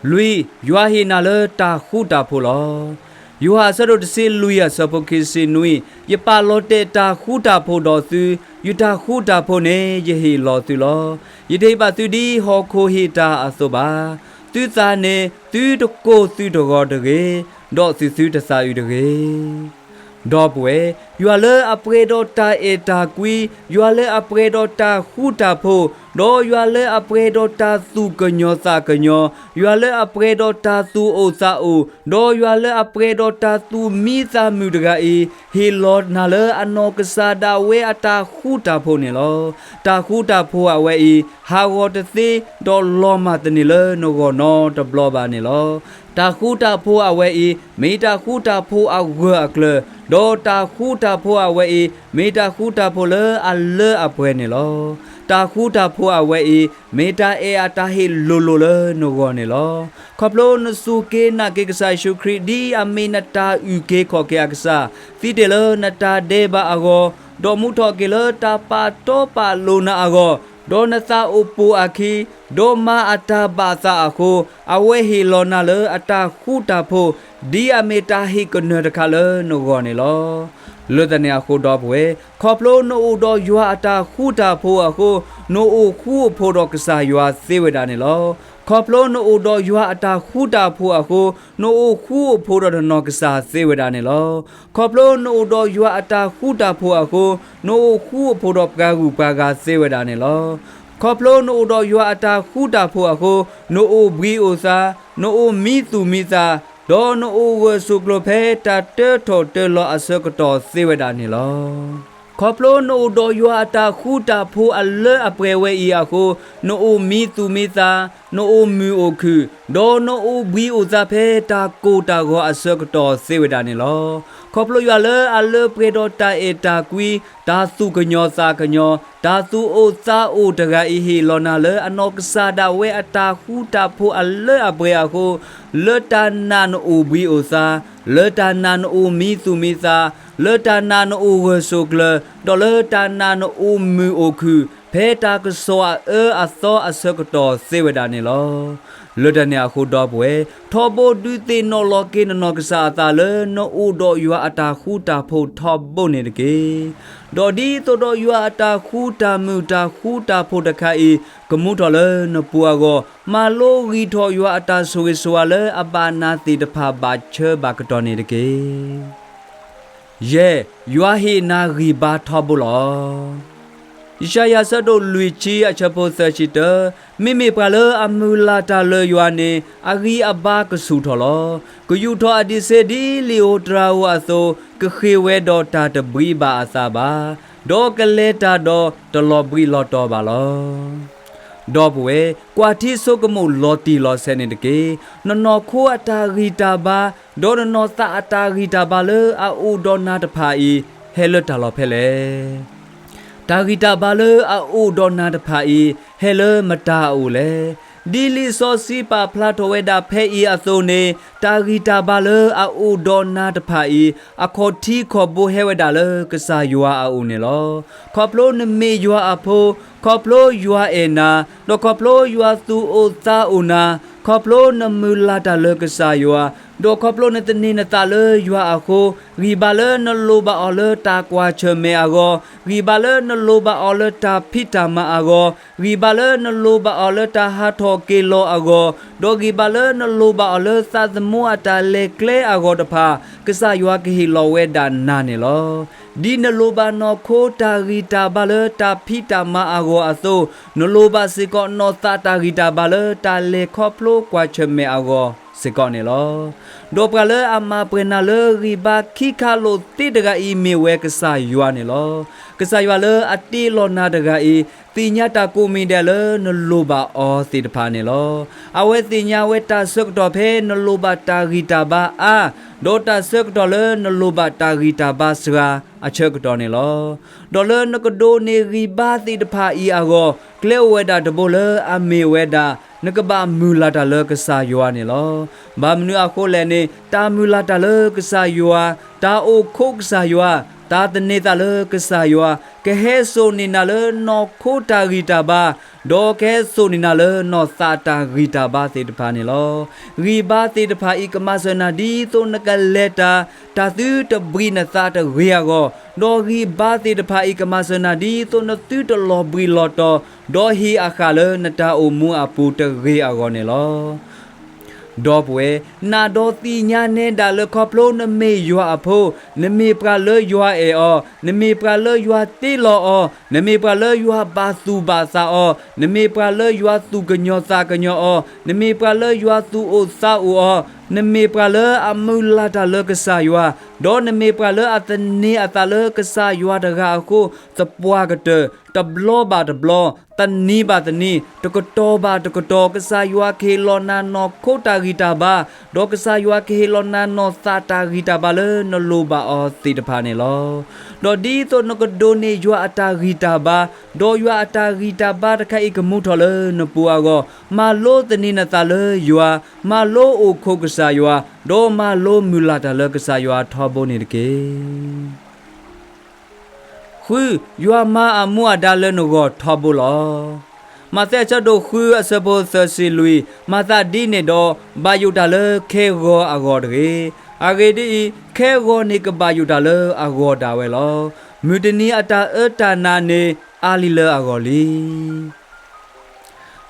လွံၢ်, ယွၤဟ့ၣ်နၤလၢတၢ်ဃူတၢ်ဖိးလီၤ. ယိၤဟၣ်အဆၢဒိၣ်တဆံလွံၢ်အဆၢဖိခံဆံနွံ, ယပာ်လီၤတဲာ်တၢ်ဃူတၢ်ဖိးဒီးသု, ယတၢ်ဃူတၢ်ဖိးန့ၣ် ယဟ့ၣ်လီၤသုလီၤ. ယတဟ့ၣ်ဘၣ်သုဒ်ဟီၣ်ခိၣ်ဟ့ၣ်တၢ်အသိးဘၣ်. သုသးန့ၣ်သုတကိၢ်သုတဂီၤတဂ့ၤ, ဒီးသုသုတသးအုးတဂ့ၤ. ဒီပုၢ်ဝဲၢ်, ယွၤလၢအပှဲၤဒီးတၢ်အဲၣ်တၢ်ကွံ, ယွၤလၢအပှဲၤဒီးတၢ်ဃူတၢ်ဖိး, ဒီးယွၤလၢအပှဲၤဒီးတၢ်သူၣ်ကညီၤသးကညီၤ, ယွၤလၢအပှဲၤဒီးတၢ်သူၣ်အိၣ်သးအိၣ်, ဒီးယွၤလၢအပှဲၤဒီးတၢ်သူၣ်မံသးမုာ်တဂၤအံၤ, ဟ့ၣ်လီၤနၤလၢအနီၢ်ကစၢ်ဒၣ်ဝဲအတၢ်ဃူတၢ်ဖိးန့ၣ်လီၤ. တၢ်ဃူတၢ်ဖိးအဝဲအံၤ ဟးဂီၤတသ့, ဒီးလီၤမၢ်တန့ၢ်လၢနဂီၢ်နီတဘျီဘၣ်န့ၣ်လီၤ. တၢ်ဃူတၢ်ဖိးအဝဲအံၤ မ့ၢ်တၢ်ဃူတၢ်ဖိးအဂၢၢ်အကျၢၤ, ဒီးတၢ်ဃူတၢ်ဖိးအဝဲအံၤ မ့ၢ်တၢ်ဃူတၢ်ဖိးလၢအလၢအပှဲၤန့ၣ်လီၤ. တၢ်ဃူတၢ်ဖိးအဝဲအံၤ မ့ၢ်တၢ်အဲၣ်အတၢ်ဟ့ၣ်လိၤလိၤလၢနဂီၢ်န့ၣ်လီၤ. ခီဖျိနစူၢ်က့ၤနာ်က့ၤကစၢ်ယ့ၣ်ၡူးခရံာ် ဒ်အမ့ၢ်နတၢ်အုၣ်က့ၤခီၣ်က့ၤအကစၢ်, သံတ့ၢ်လၢနတၢ်ဒဲးဘးအဂီၢ်, ဒီးမူထီၣ်က့ၤလၢတၢ်ပာ်တီပာ်လိၤနၤအဂီၢ်, ဒီးနသးအိၣ်ပိာ်အခံ, ဒီးမၤအတၢ်ဘၣ်သးအဃိ, အဝဲဟ့ၣ်လီၤနၤလၢအတၢ်ဃူတၢ်ဖိး, ဒ်အမ့ၢ်တၢ်ဟ့ၣ်ကနၢၤတခါလၢနဂီၢ်န့ၣ်လီၤ. လၢတၢ်န့ၣ်အဃိဒီပုၢ်ဝဲၢ်, ခီဖျိနအိၣ်ဒီးယွၤအတၢ်ဃူတၢ်ဖိးအဃိ, နအိၣ်ဃူအိၣ်ဖိးဒီးကစၢ်ယွၤသ့ဝဲဒၣ်န့ၣ်လီၤ. ခီဖျိနအိၣ်ဒီးယွၤအတၢ်ဃူတၢ်ဖိးအဃိ, နအိၣ်ဃူအိၣ်ဖိးဒီးနနီၢ်ကစၢ်သ့ဝဲဒၣ်န့ၣ်လီၤ. ခီဖျိနအိၣ်ဒီးယွၤအတၢ်ဃူတၢ်ဖိးအဃိ, နအိၣ်ဃူအိၣ်ဖိးဒီးပှၤဂုၤပှၤဂၤသ့ဝဲဒၣ်န့ၣ်လီၤ. ခီဖျိနအိၣ်ဒီးယွၤအတၢ်ဃူတၢ်ဖိးအဃိ, နအိၣ်ဘှံးအိၣ်သါ, နအိၣ်မံသူၣ်မံသး, ဒီးနအိၣ်ဂၢၢ်ဆိးကျၢၤဖဲတၢ်တၢထီၣ်တၢလီၤအဆၢကတီၢ်သ့ဝဲဒၣ်န့ၣ်လီၤ. ခီဖျိနအိၣ်ဒီးယွၤအတၢ်ဃူတၢ်ဖိးအလၢအပှဲၤဝဲအံၤအဃိ, နအိၣ်မံသူၣ်မံသး, နအိၣ်မုာ်အိၣ်ခုၣ်, ဒီးနအိၣ်ဘှံးအိၣ်သါဖဲတၢ်ကိၢ်တၢ်ဂီၤအဆၢကတီၢ်သ့ဝဲဒၣ်န့ၣ်လီၤ. ခီဖျိယွၤလၢအလၢပှဲၤဒီးတၢ်အဲၣ်တၢ်ကွံ, တၢ်သူၣ်ကညီၤသးကညီၤ, တၢ်သူၣ်အိၣ်သးအိၣ်တဂၤအံၤ ဟ့ၣ်လီၤနၤလၢအနီၢ်ကစၢ်ဒၣ်ဝဲအတၢ်ဃူတၢ်ဖိးအလၢအပှဲၤအဃိ, လၢတၢ်နာ်နအိၣ်ဘှံးအိၣ်သါ, လၢတၢ်နာ်နအိၣ်မံသူၣ်မံသး, လၢတၢ်နာ်နအိၣ်ဂၢၢ်ဆိးကျၢၤ, ဒီးလၢတၢ်နာ်နအိၣ်မုာ်အိၣ်ခုၣ်, ဖဲတၢ်ကစီၣ်အအၢအသီအဆၢကတီၢ်သ့ဝဲဒၣ်န့ၣ်လီၤ. လၢတၢ်န့ၣ်အဃိဒီပုၢ်ဝဲၢ်, ထီဘိဒုးသ့ၣ်နီၣ်လီၤက့ၤနနီၢ်ကစၢ်အသးလၢနအိၣ်ဒီးယွၤအတၢ်ဃူတၢ်ဖိးထီဘိန့ၣ်တက့ၢ်. ဒီးဒ်သိးဒီးယွၤအတၢ်ဃူတၢ်မုာ်တၢ်ဃူတၢ်ဖိးတခါအံၤ ကမူထီၣ်လၢနပူၤအဂီၢ်, မၤလိဂံၢ်ထီၣ်ယွၤအတၢ်ဆိၣ်ဂ့ၤဆိၣ်ဝါလၢအဘၣ်နၤသ့ၣ်တဖၣ်ဘၣ်ဆၢဘၣ်ကတီၢ်န့ၣ်တက့ၢ်. ယဲၢ်, ယွၤဟ့ၣ်နၤဂံၢ်ဘါထီဘိလီၤ. ယၡါယၤအဆၢဒိၣ်လွံၢ်ဆံအဆၢဖိသၢဆံတၢ, မ့မ့ၢ်ပှၤလၢအမုၢ်လၢ်တၢ်လၢယွၤန့ၣ် အဂံၢ်အဘါကဆူၣ်ထီၣ်လီၤ. ကယူာ်ထီၣ်အဒံးဆှံဒ်လံာ်ဧိၤတြၤဧိၤအသိး, ကဃ့ၢ်ဝဲဒီးတၢ်တဘှံးဘၣ်အသးဘၣ်, ဒီးကလဲၤတၢ်ဒီးတလီၤဘှံးလီၤတီၤဘၣ်လီၤ. ဒီပုၢ်ဝဲၢ်, ကွၢ်ထံဆိကမိၣ်လီၤတံၢ်လီၤဆဲးန့ၣ်တက့ၢ်. နနီၢ်ခိအတၢ်ဂံၢ်တၢ်ဘါ, ဒီးနနီၢ်သးအတၢ်ဂံၢ်တၢ်ဘါလၢအအိၣ်ဒီးနၤတဖၣ်အံၤ, ဟဲလၢတၢ်လီၢ်ဖဲလဲၣ်. တၢ်ဂံၢ်တၢ်ဘါလၢအအိၣ်ဒီးနၤတဖၣ်အံၤ, ဟဲလၢမတၤအအိၣ်လဲၣ်. ဒ်လံာ်စီဆှံပာ်ဖျါထီၣ်ဝဲဒၣ်ဖဲအံၤအသိးန့ၣ်, တၢ်ဂံၢ်တၢ်ဘါလၢအအိၣ်ဒီးနၤတဖၣ်အံၤ, အခီၣ်ထံးခီၣ်ဘိဟဲဝဲဒၣ်လၢကစၢ်ယွၤအအိၣ်န့ၣ်လီၤ. ခီဖျိနမ့ၢ်ယွၤအဖိ, ခီဖျိယွၤအဲၣ်နၤ, ဒီးခီဖျိယွၤသူၣ်အိၣ်သးအိၣ်နၤ, ခီဖျိနမုၢ်လၢ်တၢ်လၢကစၢ်ယွၤ, ဒီးခီဖျိနသန့ၤနသးလၢယွၤအဃိ, ဂံၢ်ဘါလၢနလိၣ်ဘၣ်အီၤလၢတၢ်ကွၢ်ဆၢၣ်မဲာ်အဂီၢ်, ဂံၢ်ဘါလၢနလိၣ်ဘၣ်အီၤလၢတၢ်ဖံးတၢ်မၤအဂီၢ်, ဂံၢ်ဘါလၢနလိၣ်ဘၣ်အီၤလၢတၢ်ဟးထီၣ်က့ၤလီၤအဂီၢ်, ဒီးဂံၢ်ဘါလၢနလိၣ်ဘၣ်အီၤလၢသးသမူအတၢ်လဲၤကျဲအဂီၢ်တဖၣ်, ကစၢ်ယွၤကဟ့ၣ်လီၤဝဲဒၣ်နၤန့ၣ်လီၤ. ဒ်နလိၣ်ဘၣ်နီၢ်ခိတၢ်ဂံၢ်တၢ်ဘါလၢတၢ်ဖံးတၢ်မၤအဂီၢ်အသိး, နလိၣ်ဘၣ်စ့ၢ်ကီးနီၢ်သးတၢ်ဂံၢ်တၢ်ဘါလၢတၢ်လဲၤခီဖျိကွၢ်ဆၢၣ်မဲာ်အဂီၢ်စ့ၢ်ကီးန့ၣ်လီၤ. ဒီးပှၤလၢအမၤပှဲၤနၤလၢဂံၢ်ဘါခံခါလိာ်သ့တဂၤအံၤ မ့ၢ်ဝဲကစၢ်ယွၤန့ၣ်လီၤ. ကစၢ်ယွၤလၢအတ့လီၤနၤတဂၤအံၤ သ့ၣ်ညါတၢ်ကိးမံၤဒဲးလၢနလိၣ်ဘၣ်အီၤသ့ၣ်တဖၣ်န့ၣ်လီၤ. အဝဲသ့ၣ်ညါဝဲတၢ်ဆၢကတီၢ်ဖဲနလိၣ်ဘၣ်တၢ်ဂံၢ်တၢ်ဘါအါ, ဒီးတၢ်ဆၢကတီၢ်လၢနလိၣ်ဘၣ်တၢ်ဂံၢ်တၢ်ဘါစှၤအဆၢကတီၢ်န့ၣ်လီၤ. ဒီးလၢနကဒိးန့ၢ်ဂံၢ်ဘါသ့ၣ်တဖၣ်အံၤအဂီၢ်, ကျဲအိၣ်ဝဲဒၣ်တဘိလၢအမ့ၢ်ဝဲဒၣ် နကဘၣ်မုၢ်လၢ်တၢ်လၢကစၢ်ယွၤန့ၣ်လီၤ. ဘၣ်မနုၤအဃိလဲၣ်န့ၣ်, တၢ်မုၢ်လၢ်တၢ်လၢကစၢ်ယွၤ, တၢ်အိၣ်ခိးကစၢ်ယွၤ, တၢ်သန့ၤသးလၢကစၢ်ယွၤ, ကဟဲစိာ်န့ၢ်နၤလၢနီၢ်ခိတၢ်ဂံၢ်တၢ်ဘါ, ဒီးကဟဲစိာ်န့ၢ်နၤလၢနီၢ်သးတၢ်ဂံၢ်တၢ်ဘါသ့ၣ်တဖၣ်န့ၣ်လီၤ. ဂံၢ်ဘါသ့ၣ်တဖၣ်အံၤကမၤစၢၤနၤဒ်သိးနကလဲၤတၢ် တၢ်သုတဘှံးနသးတဂ့ၤအဂီၢ်, ဒီးဂံၢ်ဘါသ့ၣ်တဖၣ်အံၤကမၤစၢၤနၤဒ်သိးနသုတလီၤဘှံးလီၤတီၤ, ဒီးဟ့ၣ်အဃၣ်လၢနတၢ်အိၣ်မူအပူၤတဂ့ၤအဂီၢ်န့ၣ်လီၤ. ဒီပုၢ်ဝဲၢ်, နာ်ဒီးသ့ၣ်ညါနဲဒၣ်လၢခီဖျိနမ့ၢ်ယွၤအဖိ, နမ့ၢ်ပှၤလၢယွၤအဲၣ်အီၤ, နမ့ၢ်ပှၤလၢယွၤတ့လီၤအီၤ, နမ့ၢ်ပှၤလၢယွၤဘၣ်သူၣ်ဘၣ်သးအီၤ, နမ့ၢ်ပှၤလၢယွၤသူၣ်ကညီၤသးကညီၤအီၤ, နမ့ၢ်ပှၤလၢယွၤသူၣ်အိၣ်သးအိၣ်အီၤ, နမ့ၢ်ပှၤလၢအမုၢ်လၢ်တၢ်လၢကစၢ်ယွၤ, ဒီးနမ့ၢ်ပှၤလၢအသန့ၤအသးလၢကစၢ်ယွၤတဂၤအဃိ, သပှၢ်ကတၢၢ်, တဘျီဘၣ်တဘျီ, တနံၤဘၣ်တနံၤ, တကတီၢ်ဘၣ်တကတီၢ်, ကစၢ်ယွၤကဟ့ၣ်လီၤနၤနီၢ်ခိတၢ်ဂံၢ်တၢ်ဘါ, ဒီးကစၢ်ယွၤကဟ့ၣ်လီၤနၤနီၢ်သးတၢ်ဂံၢ်တၢ်ဘါလၢနလိၣ်ဘၣ်အီၤသ့ၣ်တဖၣ်န့ၣ်လီၤ. ဒီးဒ်သိးနကဒိးန့ၢ်ယွၤအတၢ်ဂံၢ်တၢ်ဘါ, ဒီးယွၤအတၢ်ဂံၢ်တၢ်ဘါတခါအံၤကမူထီၣ်လၢနပူၤအဂီၢ်, မၤလိသန့ၤနသးလၢယွၤ, မၤလိအိၣ်ခိးကစၢ်ယွၤ, ဒီးမၤလိမုၢ်လၢ်တၢ်လၢကစၢ်ယွၤထီဘိန့ၣ်တက့ၢ်. ဃု, ယွၤမၤအမူအဒါလၢနဂီၢ်ထီဘိလီၤ. မးသဲအဆၢဒိၣ်ဃုအဆၢဖိသၢဆံလွံၢ်, မၤသးဒ်န့ၣ်ဒီး ဘၣ်ယိၣ်တၢ်လၢခဲဂီၤအဂီၢ်တဂ့ၤ. အဂ့ၢ်ဒ်အံၤ, ခဲဂီၤန့ၣ်ကဘၣ်ယိၣ်တၢ်လၢအဂီၢ်ဒၣ်ဝဲလီၤ. မုၢ်တနံၤအတၢ်အၢတၢ်နးန့ၣ် အါလံလၢအဂီၢ်လံ.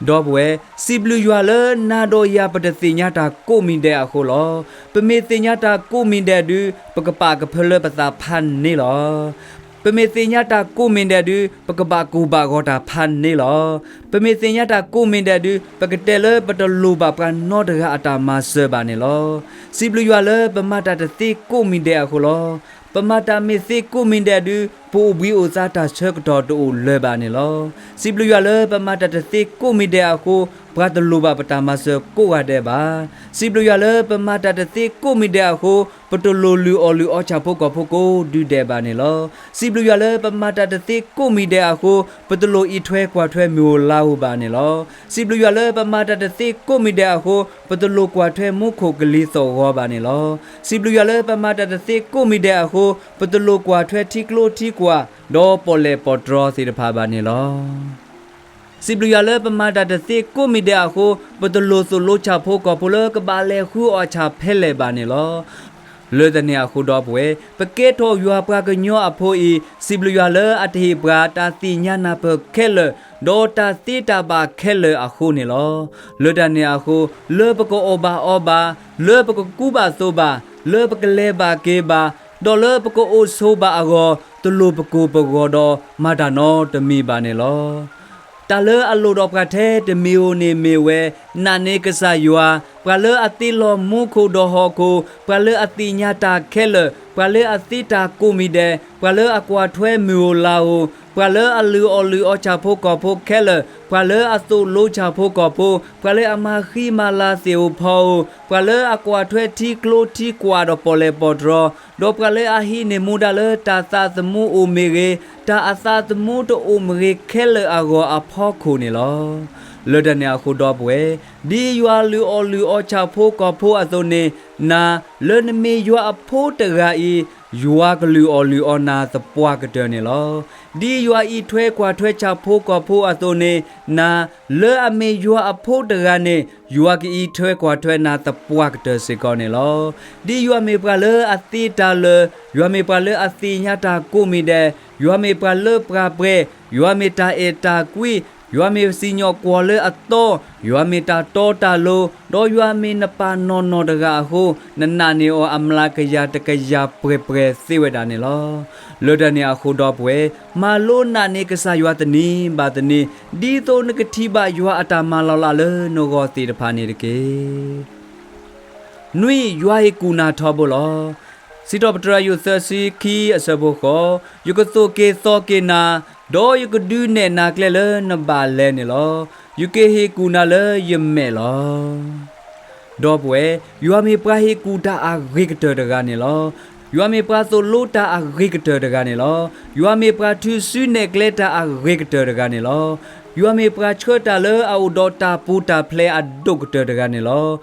ဒီပုၢ်ဝဲၢ်, စံးဘျုးယွၤလၢနၤဒီးယၤပတသ့ၣ်ညါတၢ်ကိးမံၤဒဲးအဃိလီၤ. ပမ့ၢ်သ့ၣ်ညါတၢ်ကိးမံၤဒဲးဒုး ပကပာ်ကဖၢလၢပသးဖးန့ၣ်လီၤ. ပမ့ၢ်သ့ၣ်ညါတၢ်ကိးမံၤဒဲးဒုး ပကဘၣ်ကိၢ်ဘၣ်ဂီၤတၢ်ဖးန့ၣ်လီၤ. ပမ့ၢ်သ့ၣ်ညါတၢ်ကိးမံၤဒဲးဒုး ပကတဲလၢပတလိၣ်ဘၣ်ပှၤနီတဂၤအတၢ်မၤစၢၤဘၣ်န့ၣ်လီၤ. စံးဘျုးယွၤလၢပမၤတၢ်တသ့ကိးမံၤဒဲးအဃိလီၤ. ပမၤတၢ်မ့ၢ်သ့ကိးမံၤဒဲးဒုး ပအိၣ်ဘှံးအိၣ်သါတၢ်ဆၢကတီၢ်တအိၣ်လၢၤဘၣ်န့ၣ်လီၤ. စံးဘျုးယွၤလၢပမၤတၢ်တသ့ကိးမံၤဒဲးအဃိ ပှၤတလိၣ်ဘၣ်ပတၢ်မၤစၢၤကိးဂၤဒဲးဘၣ်. စံးဘျုးယွၤလၢပမၤတၢ်တသ့ကိးမံၤဒဲးအဃိ ပတလိၣ်လုၢ်အီၣ်လုၢ်အီဆၣ်ဖိကီၢ်ဖိကိးဒုဒဲးဘၣ်န့ၣ်လီၤ. စံးဘျုးယွၤလၢပမၤတၢ်တသ့ကိးမံၤဒဲးအဃိ ပတလိၣ်အံးထွဲကွၢ်ထွဲမုၢ်ဧိၤလါဧိၤဘၣ်န့ၣ်လီၤ. စံးဘျုးယွၤလၢပမၤတၢ်တသ့ကိးမံၤဒဲးအဃိ ပတလိၣ်ကွၢ်ထွဲမူခိၣ်ကလံၤသီၣ်ဂီၤဘၣ်န့ၣ်လီၤ. စံးဘျုးယွၤလၢပမၤတၢ်တသ့ကိးမံၤဒဲးအဃိ ပတလိၣ်ကွၢ်ထွဲထံကျိထံကွာ် ဒီးပီၣ်လဲၣ်ပီၣ်တြီသ့ၣ်တဖၣ်ဘၣ်န့ၣ်လီၤ. စံးဘျုးယွၤလၢပမၤတၢ်တသ့ကိးမံၤဒဲးအဃိ ပတလိၣ်သိၣ်လိဆၣ်ဖိကီၢ်ဖိလၢကဘၣ်လဲၤဃုအီၣ်ဆၣ်ဖဲလဲၣ်ဘၣ်န့ၣ်လီၤ. လၢတၢ်န့ၣ်အဃိဒီပုၢ်ဝဲၢ်, ပကဲထီၣ်ယွၤပှၤကညီအဖိအံၤ စံးဘျုးယွၤလၢအတဟ့ၣ်ပှၤတၢ်သ့ၣ်ညါနၢ်ပၢၢ်ခဲလၢာ် ဒီးတၢ်သ့တၢ်ဘၣ်ခဲလၢာ်အဃိန့ၣ်လီၤ. လၢတၢ်န့ၣ်အဃိ လၢပကအီၣ်ဘၣ်အီဘၣ်, လၢပကကူဘၣ်သိးဘၣ်, လၢပကလဲၤဘၣ်က့ၤဘၣ်, ဒီးလၢပကအိၣ်ဆိးဘၣ်အဂီၢ် တလိၣ်ပကိၢ်ပဂီၤဒီးမၤတၢ်နီတမံၤဘၣ်န့ၣ်လီၤ. တၢ်လၢအလိၣ်ဒီးပှၤထဲတမံၤဧိၤန့ၣ်မ့ၢ်ဝဲ, နာ်န့ၢ်ကစၢ်ယွၤ, ပှၤလၢအသ့လီၤမူခိၣ်ဒီးဟီၣ်ခိၣ်, ပှၤလၢအသ့ၣ်ညါတၢ်ခဲလၢာ်, ပှၤလၢအသ့တၢ်ကိးမံၤဒဲး, ပှၤလၢအကွၢ်ထွဲမုၢ်ဧိၤလါဧိၤ, ပှၤလၢအလုၢ်အီၣ်လုၢ်အီဆၣ်ဖိကီၢ်ဖိခဲလၢာ်, ပှၤလၢအသိၣ်လိဆၣ်ဖိကီၢ်ဖိ, ပှၤလၢအမၤဃံမၤလၤသ့ၣ်ဧိၤဖီဧိၤ, ပှၤလၢအကွၢ်ထွဲထံကျိထံကွာ်ဒီးပီၣ်လဲၣ်ပီၣ်တြီ, ဒီးပှၤလၢအဟံးန့ၢ်မူဒါလၢတၢ်သးသမူအိၣ်မ့ၢ်ဂ့ၤ, တၢ်အသးသမူတအိၣ်မ့ၢ်ဂ့ၤခဲလၢာ်အဂီၢ်အဖီခိၣ်န့ၣ်လီၤ. လၢတၢ်န့ၣ်အဃိဒီပုၢ်ဝဲၢ်, ဒ်ယွၤလုၢ်အီၣ်လုၢ်အီဆၣ်ဖိကီၢ်ဖိအသိးန့ၣ်, နၤလၢနမ့ၢ်ယွၤအဖိတဂၤအံၤ, ယွၤကလုၢ်အီၣ်လုၢ်အီနၤသပှၢ်ကတၢၢ်န့ၣ်လီၤ. ဒ်ယွၤအံးထွဲကွၢ်ထွဲဆၣ်ဖိကီၢ်ဖိအသိးန့ၣ်, နၤလၢအမ့ၢ်ယွၤအဖိတဂၤန့ၣ်, ယွၤကအံးထွဲကွၢ်ထွဲနၤသပှၢ်ကတၢၢ်စ့ၢ်ကီးန့ၣ်လီၤ. ဒ်ယွၤမ့ၢ်ပှၤလၢအသ့တၢ်လၢာ်, ယွၤမ့ၢ်ပှၤလၢအသ့ၣ်ညါတၢ်ကိးမံၤဒဲး, ယွၤမ့ၢ်ပှၤလၢပှၤပှဲၤ, ယွၤမ့ၢ်တၢ်အဲၣ်တၢ်ကွံ, ယွၤမ့ၢ်စံၣ်ညီၣ်ကွီၢ်လၢအသီ, ယွၤမ့ၢ်တၢ်တီတၢ်လိၤ, ဒီးယွၤမ့ၢ်နပၢ်နီၢ်နီၢ်တဂၤအဃိ, နနာ်န့ၢ်အီၤအမျးကယၤတကယၤပှဲၤပှဲၤသ့ဝဲဒၣ်န့ၣ်လီၤ. လၢတၢ်န့ၣ်အဃိဒီပုၢ်ဝဲၢ်, မၤလိနာ်န့ၢ်ကစၢ်ယွၤတနံၤဘၣ်တနံၤ, ဒ်သိးနကထံၣ်ဘၣ်ယွၤအတၢ်မၤလီၤလးလၢနဂီၢ်သ့ၣ်တဖၣ်န့ၣ်တက့ၢ်. နွံ, ယွၤဟ့ၣ်ကူၣ်နၤထီဘိလီၤ. စံးထီၣ်ပတြၢၤယိၤသၢဆံခံအဆၢဖိဃိး, ယကသိၣ်က့ၤသီက့ၤနၤ, ဒီးယကဒုးနဲၣ်နၤကျဲလၢနဘၣ်လဲၤန့ၣ်လီၤ. ယကဟ့ၣ်ကူၣ်နၤလၢယမဲာ်လီၤ. ဒီပုၢ်ဝဲၢ်, ယွၤမ့ၢ်ပှၤဟ့ၣ်ကူၣ်တၢ်အဂ့ၤကတၢၢ်တဂၤန့ၣ်လီၤ. ယွၤမ့ၢ်ပှၤသိၣ်လိတၢ်အဂ့ၤကတၢၢ်တဂၤန့ၣ်လီၤ. ယွၤမ့ၢ်ပှၤထုးစုနဲၣ်ကျဲတၢ်အဂ့ၤကတၢၢ်တဂၤန့ၣ်လီၤ. ယွၤမ့ၢ်ပှၤဆှၢတၢ်လၢအအိၣ်ဒီးတၢ်ပူၤတၢ်ဖျဲးအဒိၣ်ကတၢၢ်တဂၤန့ၣ်လီၤ.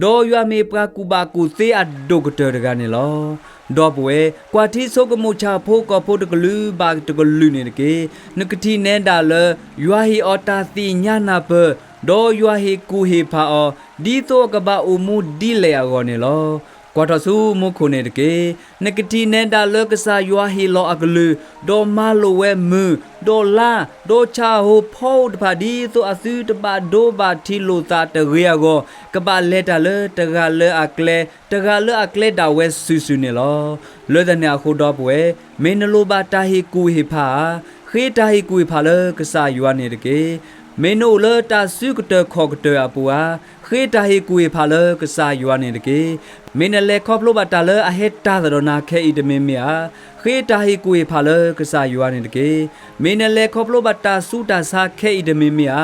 ဒီးယွၤမ့ၢ်ပှၤကူၣ်ဘၣ်ကူၣ်သ့အဒိၣ်ကတၢၢ်တဂၤန့ၣ်လီၤ. ဒီပုၢ်ဝဲၢ်, ကွၢ်ထံဆိကမိၣ်ဆၣ်ဖိကီၢ်ဖိတကလုာ်ဘၣ်တကလုာ်န့ၣ်တက့ၢ်. နကထံၣ်နဲဒၣ်လၢ ယွၤဟ့ၣ်အီၤတၢ်သ့ၣ်ညါနၢ်ပၢၢ်, ဒီးယွၤဟ့ၣ်ကူၣ်ဟ့ၣ်ဖးအီၤ, ဒ်သိးအကဘၣ်အိၣ်မူဒ်လဲၣ်အဂီၢ်န့ၣ်လီၤ. ကွၢ်ထီၣ်ဆူမူခိၣ်န့ၣ်တက့ၢ်. နကထံၣ်နဲဒၣ်လၢကစၢ်ယွၤဟ့ၣ်လီၤအကလုၢ်, ဒီးမၤလိာ်ဝဲမုၢ်, ဒီးလါ, ဒီးဆၣ်ဟိၣ်ဖီအိၣ်တဖၣ် ဒ်သိးအသုတဘၣ်ဒိဘၣ်ထံးလိာ်သးတဂ့ၤအဂီၢ်, ကဘၣ်လဲၤတၢ်လၢတဂၤလၢအကျဲ, တဂၤလၢအကျဲဒၣ်ဝဲစုာ်စုာ်န့ၣ်လီၤ. လၢတၢ်န့ၣ်အဃိဒီပုၢ်ဝဲၢ်, မ့ၢ်နလိၣ်ဘၣ်တၢ်ဟ့ၣ်ကူၣ်ဟ့ၣ်ဖးဧါ, ဃ့တၢ်ဟ့ၣ်ကူၣ်ဟ့ၣ်ဖးလၢကစၢ်ယွၤန့ၣ်တက့ၢ်. မ့ၢ်နအိၣ်လၢတၢ်စုကတၢၢ်ခီၣ်ကတၢၢ်အပူၤဧါ, ဃ့တၢ်ဟ့ၣ်ကူၣ်ဟ့ၣ်ဖးလၢကစၢ်ယွၤန့ၣ်တက့ၢ်. မ့ၢ်နလဲၤခီဖျိဘၣ်တၢ်လၢအဟဲတၢ်သဒၢနၤခဲအံၤတမံၤမံၤဧါ, ဃ့တၢ်ဟ့ၣ်ကူၣ်ဟ့ၣ်ဖးလၢကစၢ်ယွၤန့ၣ်တက့ၢ်. မ့ၢ်နလဲၤခီဖျိဘၣ်တၢ်ဆူးတၢ်ဆါခဲအံၤတမံၤမံၤဧါ,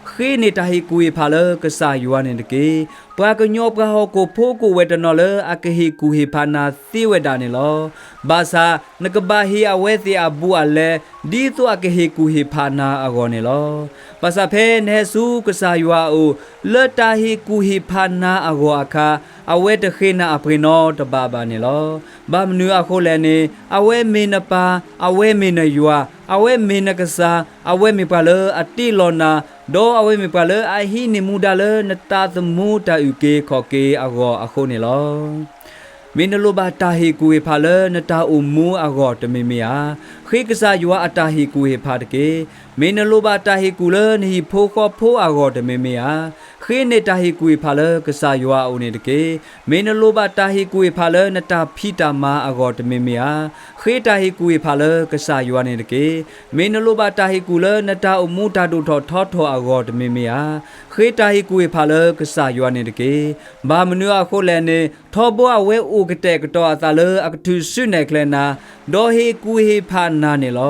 ဃ့န့ၢ်တၢ်ဟ့ၣ်ကူၣ်ဟ့ၣ်ဖးလၢကစၢ်ယွၤန့ၣ်တက့ၢ်. ပှၤကညီပှၤဟီၣ်ခိၣ်ဖိကအိၣ်ဝဲတနီၤလၢအကဟ့ၣ်ကူၣ်ဟ့ၣ်ဖးနၤသ့ဝဲဒၣ်န့ၣ်လီၤ. ဘၣ်ဆၣ်နကဘၣ်ဟ့ၣ်အဝဲသ့ၣ်အဘူးအလဲ, ဒ်သိးအကဟ့ၣ်ကူၣ်ဟ့ၣ်ဖးနၤအဂီၢ်န့ၣ်လီၤ. ဘၣ်ဆၣ်ဖဲနဟဲဆူကစၢ်ယွၤအအိၣ်, လၢတၢ်ဟ့ၣ်ကူၣ်ဟ့ၣ်ဖးနၤအဂီၢ်အခါ, အဝဲတဃ့နၤအပှ့ၤနီတဘ့ၣ်ဘၣ်န့ၣ်လီၤ. ဘၣ်မနုၤအဃိလဲၣ်န့ၣ်, အဝဲမ့ၢ်နပၢ်, အဝဲမ့ၢ်နယွၤ, အဝဲမ့ၢ်နကစၢ်, အဝဲမ့ၢ်ပှၤလၢအတ့လီၤနၤ, ဒီးအဝဲမ့ၢ်ပှၤလၢအဟံးန့ၢ်မူဒါလၢနသးသမူတၢ်အုၣ်က့ၤခီၣ်က့ၤအဂီၢ်အဃိန့ၣ်လီၤ. မ့ၢ်နလိၣ်ဘၣ်တၢ်ဟ့ၣ်ကူၣ်ဟ့ၣ်ဖးလၢနတၢ်အိၣ်မူအဂီၢ်တမံၤမံၤဧါ, ဃ့ကစၢ်ယွၤအတၢ်ဟ့ၣ်ကူၣ်ဟ့ၣ်ဖးတက့ၢ်. မ့ၢ်နလိၣ်ဘၣ်တၢ်ဟ့ၣ်ကူၣ်လၢနဟံၣ်ဖိဃီဖိအဂီၢ်တမံၤမံၤဧါ, ဃ့န့ၢ်တၢ်ဟ့ၣ်ကူၣ်ဟ့ၣ်ဖးလၢကစၢ်ယွၤအအိၣ်န့ၣ်တက့ၢ်. မ့ၢ်နလိၣ်ဘၣ်တၢ်ဟ့ၣ်ကူၣ်ဟ့ၣ်ဖးလၢနတၢ်ဖံးတၢ်မၤအဂီၢ်တမံၤမံၤဧါ, ဃ့တၢ်ဟ့ၣ်ကူၣ်ဟ့ၣ်ဖးလၢကစၢ်ယွၤန့ၣ်တက့ၢ်. မ့ၢ်နလိၣ်ဘၣ်တၢ်ဟ့ၣ်ကူၣ်လၢနတၢ်အိၣ်မူတၢ်ဒိၣ်ထီၣ်ထီထီၣ်အဂီၢ်တမံၤမံၤဧါ, ဃ့တၢ်ဟ့ၣ်ကူၣ်ဟ့ၣ်ဖးလၢကစၢ်ယွၤန့ၣ်တက့ၢ်. ဘၣ်မနုၤအဃိလဲၣ်န့ၣ်, ထီဘိအဝဲအိၣ်ကတဲာ်ကတီၤအသးလၢအကထုးစုနဲၣ်ကျဲနၤ, ဒီးဟ့ၣ်ကူၣ်ဟ့ၣ်ဖးနၤန့ၣ်လီ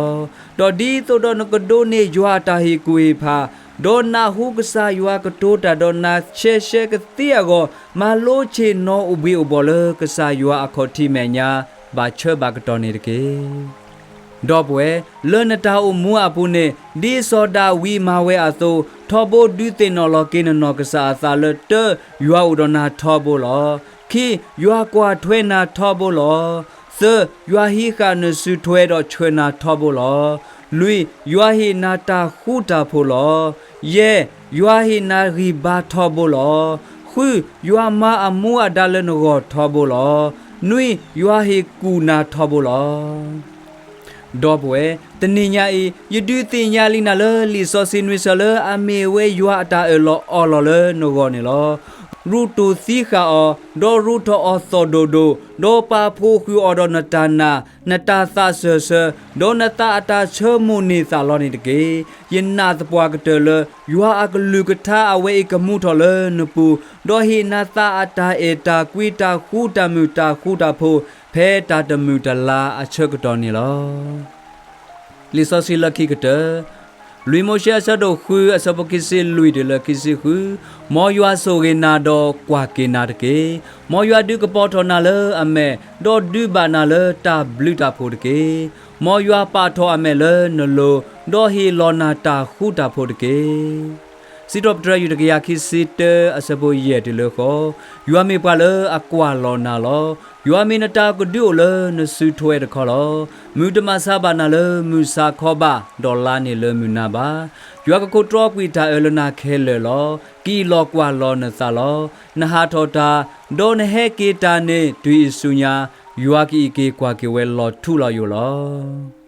ၤ. ဒီးဒ်သိးဒီးနကဒိးန့ၢ်ယွၤအတၢ်ဟ့ၣ်ကူၣ်ဟ့ၣ်ဖး, ဒီးနၢ်ဟူကစၢ်ယွၤကတိၤတၢ်ဒီးနၤရှဲရှဲကသ့အဂီၢ်, မၤလိဆ့ၣ်နီၤအိၣ်ဘှံးအိၣ်ဘှီၣ်လၢကစၢ်ယွၤအခီၣ်ထံးမဲာ်ညါ, ဘၣ်ဆၢဘၣ်ကတီၢ်န့ၣ်တက့ၢ်. ဒီပုၢ်ဝဲၢ်, လၢနတၢ်အိၣ်မူအပူၤန့ၣ်, ဒ်စီၤဒၤဝံးမၤဝဲအသိး, ထီဘိဒုးသ့ၣ်နီၣ်လီၤက့ၤနနီၢ်ကစၢ်အသးလၢ တၢ, ယွၤအိၣ်ဒီးနၤထီဘိလီၤ. ခံ, ယွၤကွၢ်ထွဲနၤထီဘိလီၤ. သၢ, ယွၤဟံးဃာ်နစုထွဲဒီးဆှၢနၤထီဘိလီၤ. လွံၢ်, ယွၤဟ့ၣ်နၤတၢ်ဃူတၢ်ဖိးလီၤ. ယဲၢ်, ယွၤဟ့ၣ်နၤဂံၢ်ဘါထီဘိလီၤ. ဃု, ယွၤမၤအမူအဒါလၢနဂီၢ်ထီဘိလီၤ. နွံ, ယွၤဟ့ၣ်ကူၣ်နၤထီဘိလီၤ. ဒီပုၢ်ဝဲၢ်, တနံၤညါအံၤ, ယဒုးသ့ၣ်ညါလံနၤလၢလံာ်စီဆှံနွံဆၢလၢအမ့ၢ်ဝဲယွၤအတၢ်အၢၣ်လီၤအီလီၤလၢနဂီၢ်န့ၣ်လီၤ. ရူးတိၢ်သံဃာ်အီၤ, ဒီးရူးထီၣ်အီၤသီၣ်ဒိၣ်ဒိၣ်, ဒီးပာ်ဖှိၣ်ဃုာ်အီၤဒီးနတၢ်နာ်, နတၢ်သးစၢၢ်ဆၢ, ဒီးနသးအတၢ်ဆၢမိၣ်န့ၢ်သးလီၤန့ၣ်တက့ၢ်. ယနာ်သပှၢ်ကတၢၢ်လၢ ယွၤအကလုၢ်ကထါအဝဲအံၤကမူထီၣ်လၢနပူၤ, ဒီးဟ့ၣ်နၤသးအတၢ်အဲၣ်တၢ်ကွံတၢ်ဃူတၢ်မုာ်တၢ်ဃူတၢ်ဖိး ဖဲတၢ်တမုာ်တလၤအဆၢကတီၢ်န့ၣ်လီၤ. လံာ်စီဆှံလၢခံကတၢၢ်, လွံၢ်မိၤၡ့အဆၢဒိၣ်ဃုအဆၢဖိခံဆံလွံၢ်တုၤလၢခံဆံဃု, မ်ယွၤဆိၣ်ဂ့ၤနၤဒီးကွၢ်က့ၤနၤတက့ၢ်. မ်ယွၤဒုးကပီၤထီၣ်နၤလၢအမဲာ်, ဒီးဒုးဘၣ်နၤလၢတၢ်ဘျုးတၢ်ဖှိၣ်တက့ၢ်. မ်ယွၤပာ်ထီၣ်အမဲာ်လၢနလိၤ, ဒီးဟ့ၣ်လီၤနၤတၢ်ဃူတၢ်ဖိးတက့ၢ်. စံးထီၣ်ပတြၢၤ ယူၢ်တကယၤခံဆံတၢ အဆၢဖိယဲၢ်တုၤလၢဃိး, ယွၤမ့ၢ်ပှၤလၢအကွၢ်လီၤနၤလီၤ. ယွၤမ့ၢ်နတၢ်ကဒုအိၣ်လၢနစုထွဲတခီလီၤ. မုၢ်တမၤဆါဘၣ်နၤလၢမုၢ်ဆါခီဘၣ်, ဒီးလါန့ၣ်လၢမုၢ်နၤဘၣ်. ယွၤကခိးတြီကွံာ်တၢ်အၢလၢနၤခဲလၢာ်လီၤ. ကအံးလီၤကွၢ်လီၤနသးလီၤ. နဟးထီၣ်တၢ်, ဒီးနဟဲက့ၤတၢ်န့ၣ် တုၤအံၤဆူညါ, ယွၤကအံးက့ၤကွၢ်က့ၤဝဲလီၤထူလီၤယိာ်လီၤ.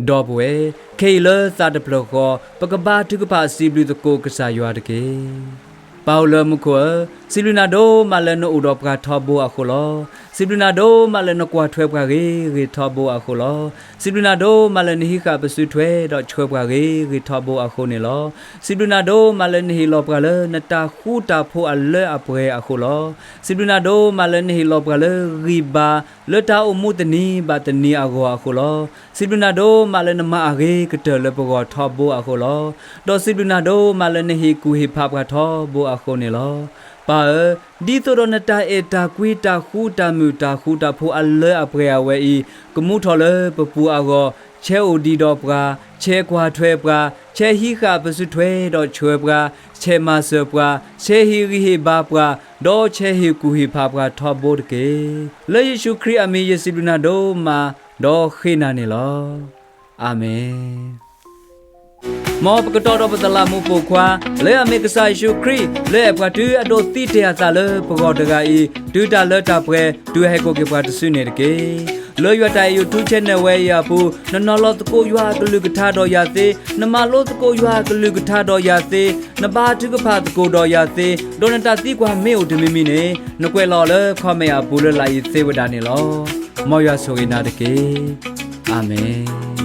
ဒီပုၢ်ဝဲၢ်, ခဲအံၤလၢသးတဖျၢၣ်ဃီ, ပကဘါထုကဖၣ်စံးဘျုးသကိးကစၢ်ယွၤတက့ၢ်. ပၢ်အိၣ်လၢမူခိၣ်ဧၢ, စံးဘျုးနၤဒိၣ်မးလၢနအိၣ်ဒီးပှၤထီဘိအဃိလီၤ. စံးဘျုးနၤဒိၣ်မးလၢနကွၢ်ထွဲပှၤဂ့ၤဂ့ၤထီဘိအဃိလီၤ. စံးဘျုးနၤဒိၣ်မးလၢနဟံးဃာ်ပစုထွဲဒီးဆှၢပှၤဂ့ၤဂ့ၤထီဘိအဃိန့ၣ်လီၤ. စံးဘျုးနၤဒိၣ်မးလၢနဟ့ၣ်လီၤပှၤလၢနတၢ်ဃူတၢ်ဖိးအလၢအပှဲၤအဃိလီၤ. စံးဘျုးနၤဒိၣ်မးလၢနဟ့ၣ်လီၤပှၤလၢဂံၢ်ဘါ လၢတၢ်အိၣ်မူတနံၤဘၣ်တနံၤအဂီၢ်အဃိလီၤ. စံးဘျုးနၤဒိၣ်မးလၢနမၤအဂ့ၤကတၢၢ်လၢပဂီၢ်ထီဘိအဃိလီၤ. ဒီးစံးဘျုးနၤဒိၣ်မးလၢနဟ့ၣ်ကူၣ်ဟ့ၣ်ဖးပှၤထီဘိအဃိန့ၣ်လီၤ. ပၢ်ဧၢ, ဒ်သိးဒီးနတၢ်အဲၣ်တၢ်ကွံတၢ်ဃူတၢ်မုာ်တၢ်ဃူတၢ်ဖိးအလၢအပှဲၤအဝဲအံၤ, ကမူထီၣ်လၢပပူၤအဂီၢ်, ဆဲးအိၣ်ဒံးဒီးပှၤ, ဆဲးကွၢ်ထွဲပှၤ, ဆဲးဟံးဃာ်ပစုထွဲဒီးဆှၢပှၤ, ဆဲးမၤစၢၤပှၤ, ဆဲးဟ့ၣ်ဂံၢ်ဟ့ၣ်ဘါပှၤ, ဒီးဆဲးဟ့ၣ်ကူၣ်ဟ့ၣ်ဖးပှၤထီဘိတက့ၢ်. လၢယ့ၣ်ၡူးခရံာ်အမံၤယစံးဘျုးနၤဒိၣ်မး, ဒီးဃ့နၤန့ၣ်လီၤ. အၤမ့ၣ်. မ်ပကတီၤဒီးပသလးမူးပိာ်ခွါ, လၢအမ့ၢ်ကစၢ်ယ့ၣ်ၡူးခရံာ်, လၢအဲၣ်ပှၤတုၤအဒိးသံတ့ၢ်အသးလၢပဂီၢ်တဂၤအံၤ, တုၤတၢ်လၢတၢ်ပှဲၤ, တုၤအဟဲကိးက့ၤပှၤတစုန့ၣ်တက့ၢ်. လၢယွၤတၢ်အဲၣ် YouTube channel ဝဲအံၤအပူၤ, နနီၤလီၤသကိးယွၤအကလုၢ်ကထါဒီးယၤသ့, နမၤလိသကိးယွၤအကလုၢ်ကထါဒီးယၤသ့, နဘါထုကဖၣ်သကိးဒီးယၤသ့, ဒီးနတၢ်သံကွၢ်မ့ၢ်အိၣ်တမံၤမံၤန့ၣ်, နကွဲးလီၤအီၤလၢ comment အပူၤလၢလာ်အံၤသ့ဝဲဒၣ်န့ၣ်လီၤ. မ်ယွၤဆိၣ်ဂ့ၤနၤတက့ၢ်. အၤမ့ၣ်.